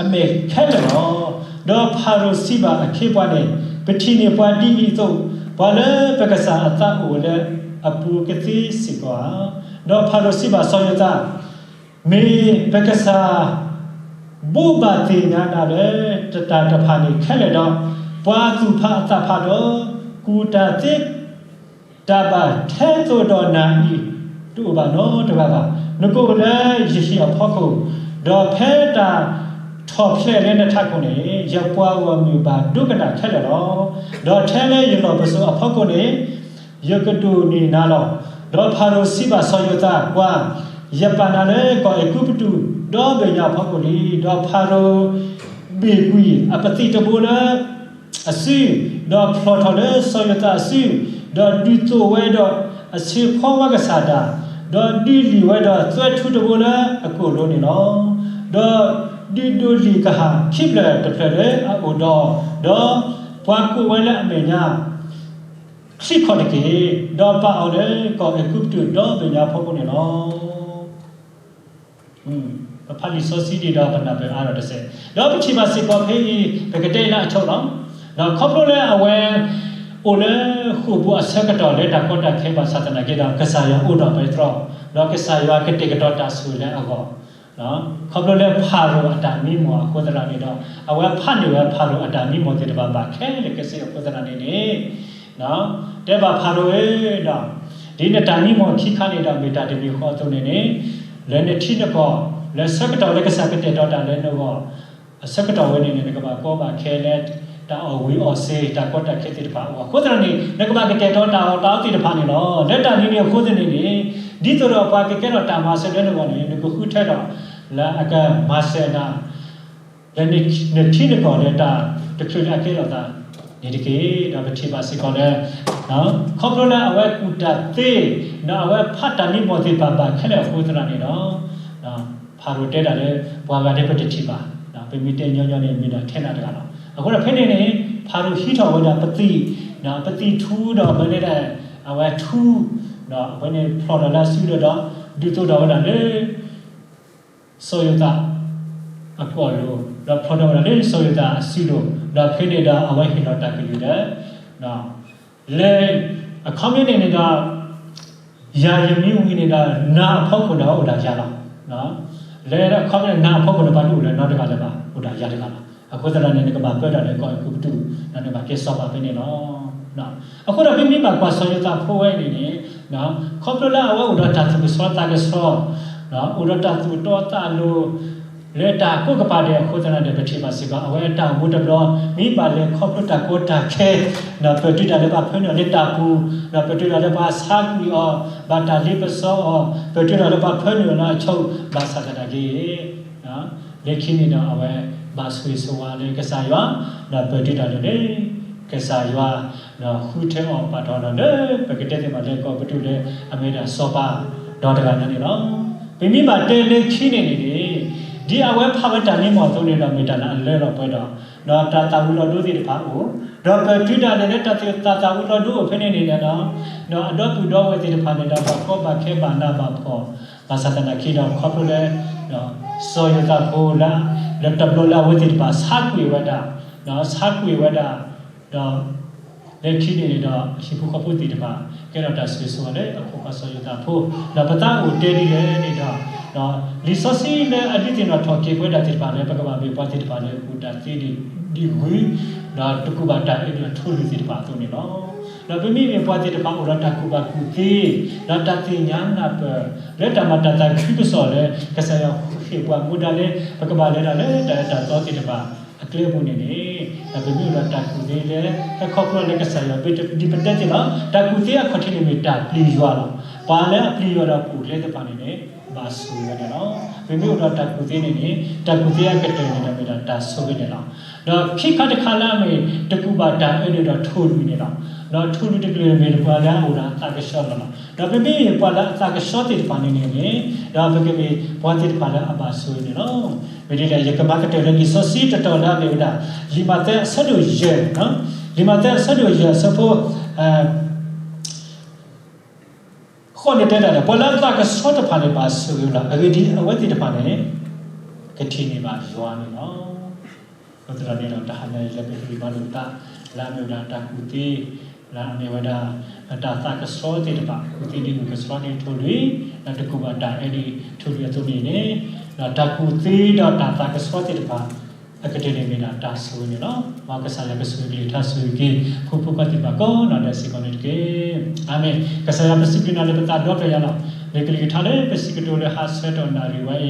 အမဲာ်ခဲလၢာ်လီၤ. ဒီးဖၤရိၤစံးဘၣ်အခ့အပှၤန့ၣ်, ပထံၣ်န့ၢ်ပှၤဒ်အံၤအသိး, ပှၤလၢပကစၢ်အသးအိၣ်ဝဲလၢအပူၤကသ့စ့ၢ်ကီးဧါ. ဒီးဖၤရိၤစံးဘၣ်စီၤယိၤသး, မ့ၢ်ပကစၢ် ဘိးဘၣ်သ့ၣ်ညါနၤလၢတၢ်တဖၣ်န့ၣ်ခဲလၢာ်ဒီး, ပှၤသူၣ်ဖးအသးဖးဒီး ကူၣ်တၢ်သ့ တၢ်ဘၣ်ထဲသိးဒီးနၤအံၤ တအိၣ်ဘၣ်နီတဂၤဘၣ်. နကအိၣ်လၢယဟံၣ်အဖီခိၣ်, ဒီးဖဲတၢ်ထီၣ်ဖျဲးလၢနထးခိၣ်န့ၣ်, ယပှၤဂီၢ်မုၢ်ဘၣ်ဒိကနၣ်ခဲလၢာ်လီၤ. ဒီးထဲလၢယလီၢ်ပစိာ်အဖီခိၣ်န့ၣ်, ယကဒိၣ်န့ၢ်နၤလီၤ. ဒီးဖၤရိၤစံးဘၣ်စီၤယိၤသး, ကွၢ်, ယပာ်နၤလၢကီၢ်အဲၤကူပတူး ဒီဘ့ၣ်ညါအဖီခိၣ်လံ. ဒီးဖၤရိၤ ဘ့ၣ်ကွံာ်အပသံၣ်တဘိလၢအစု, ဒီးဖျိးထီၣ်လၢစီၤယိၤသးအစု, ဒီးဒုးသိးဝဲဒီးအဆၢဖီဝါကစၢ်ဒၣ်, ဒီးဒုးလံၣ်ဝဲဒီးသွဲထူတဘိလၢအကိာ်လိၤန့ၣ်လီၤ. ဒီးဒုးဒိးလံာ်ကဟၣ်ခံဖျၢၣ်တဖျၢၣ်လၢအအိၣ်ဒီး, ဒီးပှၤကိးဝဲလၢအမဲာ်ညါ ချံၣ်ခီၣ်တက့ၢ်, ဒီးပာ်အီၤလၢကီၢ်အဲၤကူပတူးဒီဘ့ၣ်ညါဖီခိၣ်န့ၣ်လီၤ. ပဖးလံာ်စီဆှံဒံးဒီးပနၢ်ပၢၢ်အါထီၣ်တစဲး, ဒီးပထံၣ်ဘၣ်စ့ၢ်ကီးဖဲအံၤ ပကတဲလၢအဆိလီၤ. ဒီးခီဖျိလၢအဝဲ အိၣ်လၢဃိာ်ပူၤအဆၢကတီၢ်လၢတၢ်ကီတၢ်ခဲဘၣ်ဆၣ်သနာ်က့ဒီး ကစၢ်ယွၤအိၣ်ဒီးအပတြၢၤ, ဒီးကစၢ်ယွၤကတဲာ်ကတီၤတၢ်ဆိၣ်ဂ့ၤလၢအဂီၢ် ခီဖျိလၢဖၤရိၤအတၢ်မံမီၢ်အဃိသတးန့ၣ်ဒီး အဝဲဖးန့ၢ်ဝဲဖၤရိၤအတၢ်မံမီၢ်သ့ၣ်တဖၣ်ဘၣ်ခဲလၢာ်ခဲဆ့အဃိသတးန့ၣ်န့ၣ်, တဲဘၣ်ဖၤရိၤဧၢဒီး, ဒ်နတၢ်မံမီၢ်ခံခါန့ၣ်ဒီး မ့ၢ်တၢ်တမံၤဃီအသိးန့ၣ်န့ၣ်, လၢနထံနကီၢ် လၢဆၢကတီၢ်လၢကစၢ်ကတဲာ်ကတီၤတၢ်လၢနဂီၢ် အဆၢကတီၢ်ဝဲန့ၣ်န့ၣ် နကဘၣ်ကီဘၣ်ခဲလၢ တၢ်အီၣ်ဝံၤအီၣ်စ့ၤ တၢ်ကီတၢ်ခဲသ့ၣ်တဖၣ်အဂီၢ် အဃိသတးန့ၣ် နကဘၣ်ကတဲာ်ကတီၤတၢ်အီၣ်တၢ်အီသ့ၣ်တဖၣ်န့ၣ်လီၤ. လၢတၢ်န့ၣ်န့ၣ်အဃိသတးန့ၣ်န့ၣ်, ဒ်သိးဒီးပှၤကကဲထီၣ်တၢ်မၤစၢၤလၢနဂီၢ်န့ၣ် နကဃုထၢဒီး လၢအကမၤစၢၤနၤ လၢနထံနကီၢ်လၢတၢ်တချုးလၢအကဲထီၣ်သးန့ၣ်တက့ၢ်. ဒီးပထံၣ်ဘၣ်စ့ၢ်ကီးလၢ ခီဖျိလၢအဝဲကူၣ်တၢ်သ့ ဒီးအဝဲဖးတၢ်မံမီၢ်သ့ၣ်တဖၣ်ဘၣ်ခဲလၢာ်အဃိသတးန့ၣ်ဒီး ဖၤရိၤတဲတၢ်လၢ ပှၤဂၤဒဲးပတထံၣ်ဘၣ်, ပမ့ၢ်တဲညီညီန့ၣ် မ့ၢ်ဒၣ်ထဲနၤတဂၤလီၤ. အဃိဒီးဖဲန့ၣ်န့ၣ် ဖၤရိၤဟံးထီၣ်ဝဲဒၣ်ပသံၣ်, ပသံၣ်ထူဒီးဝဲန့ၣ် အဝဲထူ, အဝဲန့ၣ်ဖျိးထီၣ်လၢအစုဒီး ဒုးသိးထီၣ်ဝဲဒၣ်လၢ စီၤယိၤသးအကိာ်လိၤ, ဒီးဖျိးထီၣ်ဝဲဒၣ်လၢစီၤယိၤသးအစုလိၤ, ဒီးဖဲန့ၣ်ဒီးအဝဲဟ့ၣ်လီၤတၢ်ကလုၢ်လၢ လၢအခီပညီန့ၣ်န့ၣ်ဒီး ယၤယမံဝံၤန့ၣ်ဒီး နၤအဖီခိၣ်န့ၣ်အိၣ်ဒၣ်ယၤလီၤ. လၢအခီပညီန့ၣ် နၤအဖီခိၣ်န့ၣ် ပှၤတအိၣ်လၢၤနီတဂၤလၢၤဘၣ်, အိၣ်ဒၣ်ယၤတဂၤလီၤ. အဃိသတးန့ၣ် နကဘၣ်ပၢတၢ်လၢကီၢ်အဲၤကူပတူး, ဒီးနကဘၣ်ကဲစီၤပၤဖဲန့ၣ်လီၤ. အဃိဒီးပမ့ၢ်ဘၣ်ကွၢ်စီၤယိၤသးဖိဝဲအံၤန့ၣ်န့ၣ်, ခီဖျိလၢအဝဲအိၣ်ဒီးတၢ်သူၣ်ကဆှီသးကဆှီ, အိၣ်ဒီးတၢ်သူၣ်တီသးလိၤ လၢတၢ်ကိးကပၤဒဲးအဃိသတးန့ၣ်ဒီး ပထံၣ်ဘၣ်စ့ၢ်ကီး အဝဲတၢ်အိၣ်မူတဘျီ မ့ၢ်ဘၣ်လဲၤခီဖျိတၢ်ကီတၢ်ခဲ, ဒီးပတုၤဒၣ်လၢပှၤဖၢနုာ်အီၤလၢတၢ်ပူၤ, ဒီးပတုၤဒၣ်လၢပှၤဆါကွံာ်အီၤ, ဘၣ်တၢ်လ့ပစီအီၤ, ပတုၤဒၣ်လၢပှၤဖၢနုာ်အီၤလၢအဆိ, ဘၣ်ဆၣ်သနာ်က့ လၢခံန့ၣ်ဒီးအဝဲ ဘၣ်ဆိၣ်ဂ့ၤဆိၣ်ဝါလၢကစၢ်ယွၤ, ဒီးပတုၤဒၣ်လၢ ကစၢ်ယွၤ ဒီးဃုထၢအီၤပာ်ထီၣ်ဒီးလၢ ပကတဲသ့ၣ်မးလၢကီၢ်အဲၤကူပတူးလၢ အမ့ၢ်ဒၣ်စီၤပၤ ဒီးတဂၤညါန့ၣ်လီၤ. ပမ့ၢ်ဘၣ်တဲလၢခံန့ၣ်န့ၣ်န့ၣ်, ဒ်အဝဲဖးဝဲတၢ်မံမီၢ်အသိးန့ၣ်ဒီး မ့ၢ်တၢ်လၢအလၢလီၤပှဲၤဒီး, ဒီးတၢ်သၣ်ဝံၤလီၤဒိသ့ၣ်တဖၣ်အိၣ်, ဒီးပတုၤဒၣ်လဲာ်လၢတၢ်သၣ်ဝံၤလီၤဒိအိၣ်ဖဲန့ၣ်န့ၣ်ဒီး, ဒီးအဒီပုၢ်ဒီဝဲၢ်သ့ၣ်တဖၣ်န့ၣ်ဒီး ဘၣ်ကီဘၣ်ခဲဘၣ်နးဘၣ်ဖှီၣ်, ဘၣ်ဆၣ်သနာ်က့ဒီး ခီဖျိလၢ စီၤယိၤသးဖိလၢ လၢတဘျီလၢအဝဲသ့ၣ်တဖၣ်ဆါကွံာ်ဝဲဒၣ်, ဆါကွံာ်ဝဲဒၣ်, ဒီး လၢခံန့ၣ်န့ၣ်ဒီး ဟံၣ်ဖိဃီဖိသ့ၣ်တဖၣ် ကဲထီၣ်တၢ်ဆိၣ်ဂ့ၤဆိၣ်ဝါလၢအခိၣ်ဃၢ်စီၤယိၤသးဖိ, ဒီးပသးအိၣ်တဲဒ်လဲၣ်န့ၣ်ဒီး, လံာ်စီဆှံလၢအဒုးသ့ၣ်နီၣ်ထီၣ်က့ၤပဝဲဒၣ်သ့ၣ်တဖၣ်လၢ ပကဘၣ်မ့ၢ်ပှၤသ့ၣ်တဖၣ်လၢကူၣ်တၢ်သ့ဒ်ဂုၢ်, ဒီးတကူၣ်ဘၣ်တၢ်အၢဒီးထိၣ်လွံၢ်သ့ၣ်တဖၣ်အသိးန့ၣ်လီၤ. ဒီးပမ့မ့ၢ်ပှၤသ့ၣ်တဖၣ်အိၣ်ဒီးတၢ်ကူၣ်ဘၣ်ကူၣ်သ့, ဒီးတၢ်သ့ၣ်ညါနၢ်ပၢၢ် လၢတၢ်မၤတၢ်သးခုကစီၣ်လၢ ကစၢ်ယွၤဃ့ၢ်ပှၤမူဒါလၢ ပကဘၣ်လဲၤဒၣ်လၢတၢ်အၢတၢ်သီသ့ၣ်တဖၣ်အကျဲပူၤန့ၣ်န့ၣ်, ဒီးပမ့ၢ်အိၣ်ဒီးတၢ်ကူၣ်သ့လၢ ဟဲခီဖျိလၢကစၢ်ယွၤ ဒ်ပတဲသ့ၣ်လီၤ. တၢ်ကူၣ်သ့အခီၣ်ထံးန့ၣ်မ့ၢ်တၢ်ပျံၤယွၤလီၤ. ပှၤလၢအပျံၤယွၤဒီးကူၣ်သ့သ့ၣ်တဖၣ်န့ၣ်န့ၣ် ဘၣ်ဆိၣ်ဂ့ၤဝဲန့ၣ်လီၤ. ပမ့ၢ်အိၣ်ဒီးတၢ်ကူၣ်သ့န့ၣ်န့ၣ် တၢ်ကူၣ်သ့အကတၢၢ်န့ၣ်ဒီးမ့ၢ်ဒၣ်တၢ်ဆိၣ်ဂ့ၤန့ၣ်လီၤ. ဒီးခံခါတခါလၢအမ့ၢ်တကူၣ်ဘၣ်တၢ်အၢန့ၣ်ဒီးထိၣ်လွံၢ်န့ၣ်လီၤ. ဒီးထိၣ်လွံၢ်တကလုာ်မ့ၢ်ပှၤလၢအအိၣ်ဒီးအသးကဆှီလီၤလီၤ. ဒီးပမ့ၢ်ပှၤလၢအသးကဆှီသ့ၣ်တဖၣ်န့ၣ်န့ၣ်န့ၣ်, ဒီးပကမ့ၢ်ပှၤသ့ၣ်တဖၣ်လၢအဘၣ်ဆိၣ်ဂ့ၤန့ၣ်လီၤ. မ့ၢ်ဒ်လဲၣ် ယကမၤကတၢၢ်လၢလံာ်စီဆှံတတီၤလၢအမ့ၢ်ဝဲဒၣ် လံာ်မးသဲအဆၢဒိၣ်ယဲၢ်, လံာ်မးသဲအဆၢဒိၣ်ယဲၢ်အဆၢဖိ ဃိးန့ၣ်တဲဒၣ်လၢ ပှၤလၢအသးကဆှီတဖၣ်န့ၣ် ဘၣ်ဆိၣ်ဂ့ၤလီၤ. အဂ့ၢ်ဒ်အံၤ, အဝဲသ့ၣ်တဖၣ်န့ၣ် ကထံၣ်န့ၢ်ဘၣ်ယွၤန့ၣ်လီၤ. အဃိသတးန့ၣ်ဒီး တဟါညါအံၤလၢပကဂံၢ်ဘါလိာ်ပသး လၢအမ့ၢ်ဝဲဒၣ်တၢ်ကူၣ်သ့, လၢအမ့ၢ်ဝဲဒၣ် တၢ်သးကဆှီသ့ၣ်တဖၣ် ကူၣ်သ့ဒ်ဂုၢ်ကဆှီဒ်ထိၣ်လွံၢ်, ဒီးတကူၣ်ဘၣ်တၢ်အၢဒ်ထိၣ်လွံၢ်အသိးန့ၣ်န့ၣ်, ဒီးတၢ်ကူၣ်သ့ဒီးတၢ်သးကဆှီသ့ၣ်တဖၣ် အကတၢၢ်န့ၣ်မ့ၢ်ဒၣ်တၢ်ဆိၣ်ဂ့ၤန့ၣ်လီၤ. မ်ကစၢ်ယွၤကဆိၣ်ဂ့ၤကလုၢ်ကထါ ဆိၣ်ဂ့ၤက့ၤ ဖိမုၣ်ဖိခွါသ့ၣ်တဖၣ်ကိးဂၤဒဲးစ့ၢ်ကီးန့ၣ်တက့ၢ်. အၤမ့ၣ်. ကစၢ်ယွၤပစံးဘျုးနၤလၢပသးဒီဖျၢၣ်ညါလီၤ. လၢကလုၢ်ကထါလၢပစံးကတိၤလၢဟါဆၢကတီၢ်နၣ်ရံၣ်ဝဲအံ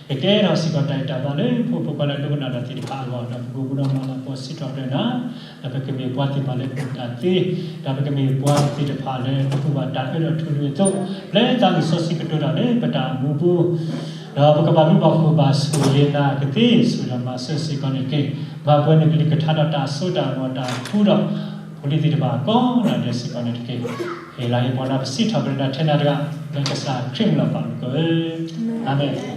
ၤ, ကကဲထီၣ်စ့ၢ်ကီးတၢ်ဂံၢ်တၢ်ဘါလၢဖိမုၣ်ဖိခွါလၢဒိကနၣ်တၢ်သ့ၣ်တဖၣ်အဂီၢ်, ဒီးပကအိၣ်မူဒီးမၤလၤကပီၤစံးထီၣ်ပတြၢၤနၤ, ဒီးပကမ့ၢ်ပှၤသ့ၣ်တဖၣ်လၢကူၣ်တၢ်သ့, ဒီးပကမ့ၢ်ပှၤသ့ၣ်တဖၣ်လၢတကူၣ်ဘၣ်တၢ်အၢဒီးထိၣ်လွံၢ်အသိး, လၢသးလံာ်စီဆှံကတိၤတၢ်လၢပတၢ်အိၣ်မူပူၤ ဒီးပကဘၣ်ဘျုးဘၣ်ဖှိၣ်ဘၣ်ဆိၣ်ဂ့ၤနၤကသ့ ဆိၣ်ဂ့ၤဒီးမၤစၢၤစ့ၢ်ကီးန့ၣ်တက့ၢ်. မၤပှဲၤနကလုၢ်ကထါဒီးတၢ်စိတၢ်ကမီၤတၢ်ဃူဒီး ဖိလံၤသ့ၣ်တဖၣ်ကိးဂၤဒဲးစ့ၢ်ကီးန့ၣ်တက့ၢ်. ဟ့ၣ်လၤဟ့ၣ်ပှၤနၤ ပစံးထီၣ်ပတြၢၤနၤထဲနၤတဂၤ လၢကစၢ်ခရံာ်မံၤလီၤ ပၢ်မုၣ်ကီးဧၢ, အၤမ့ၣ်.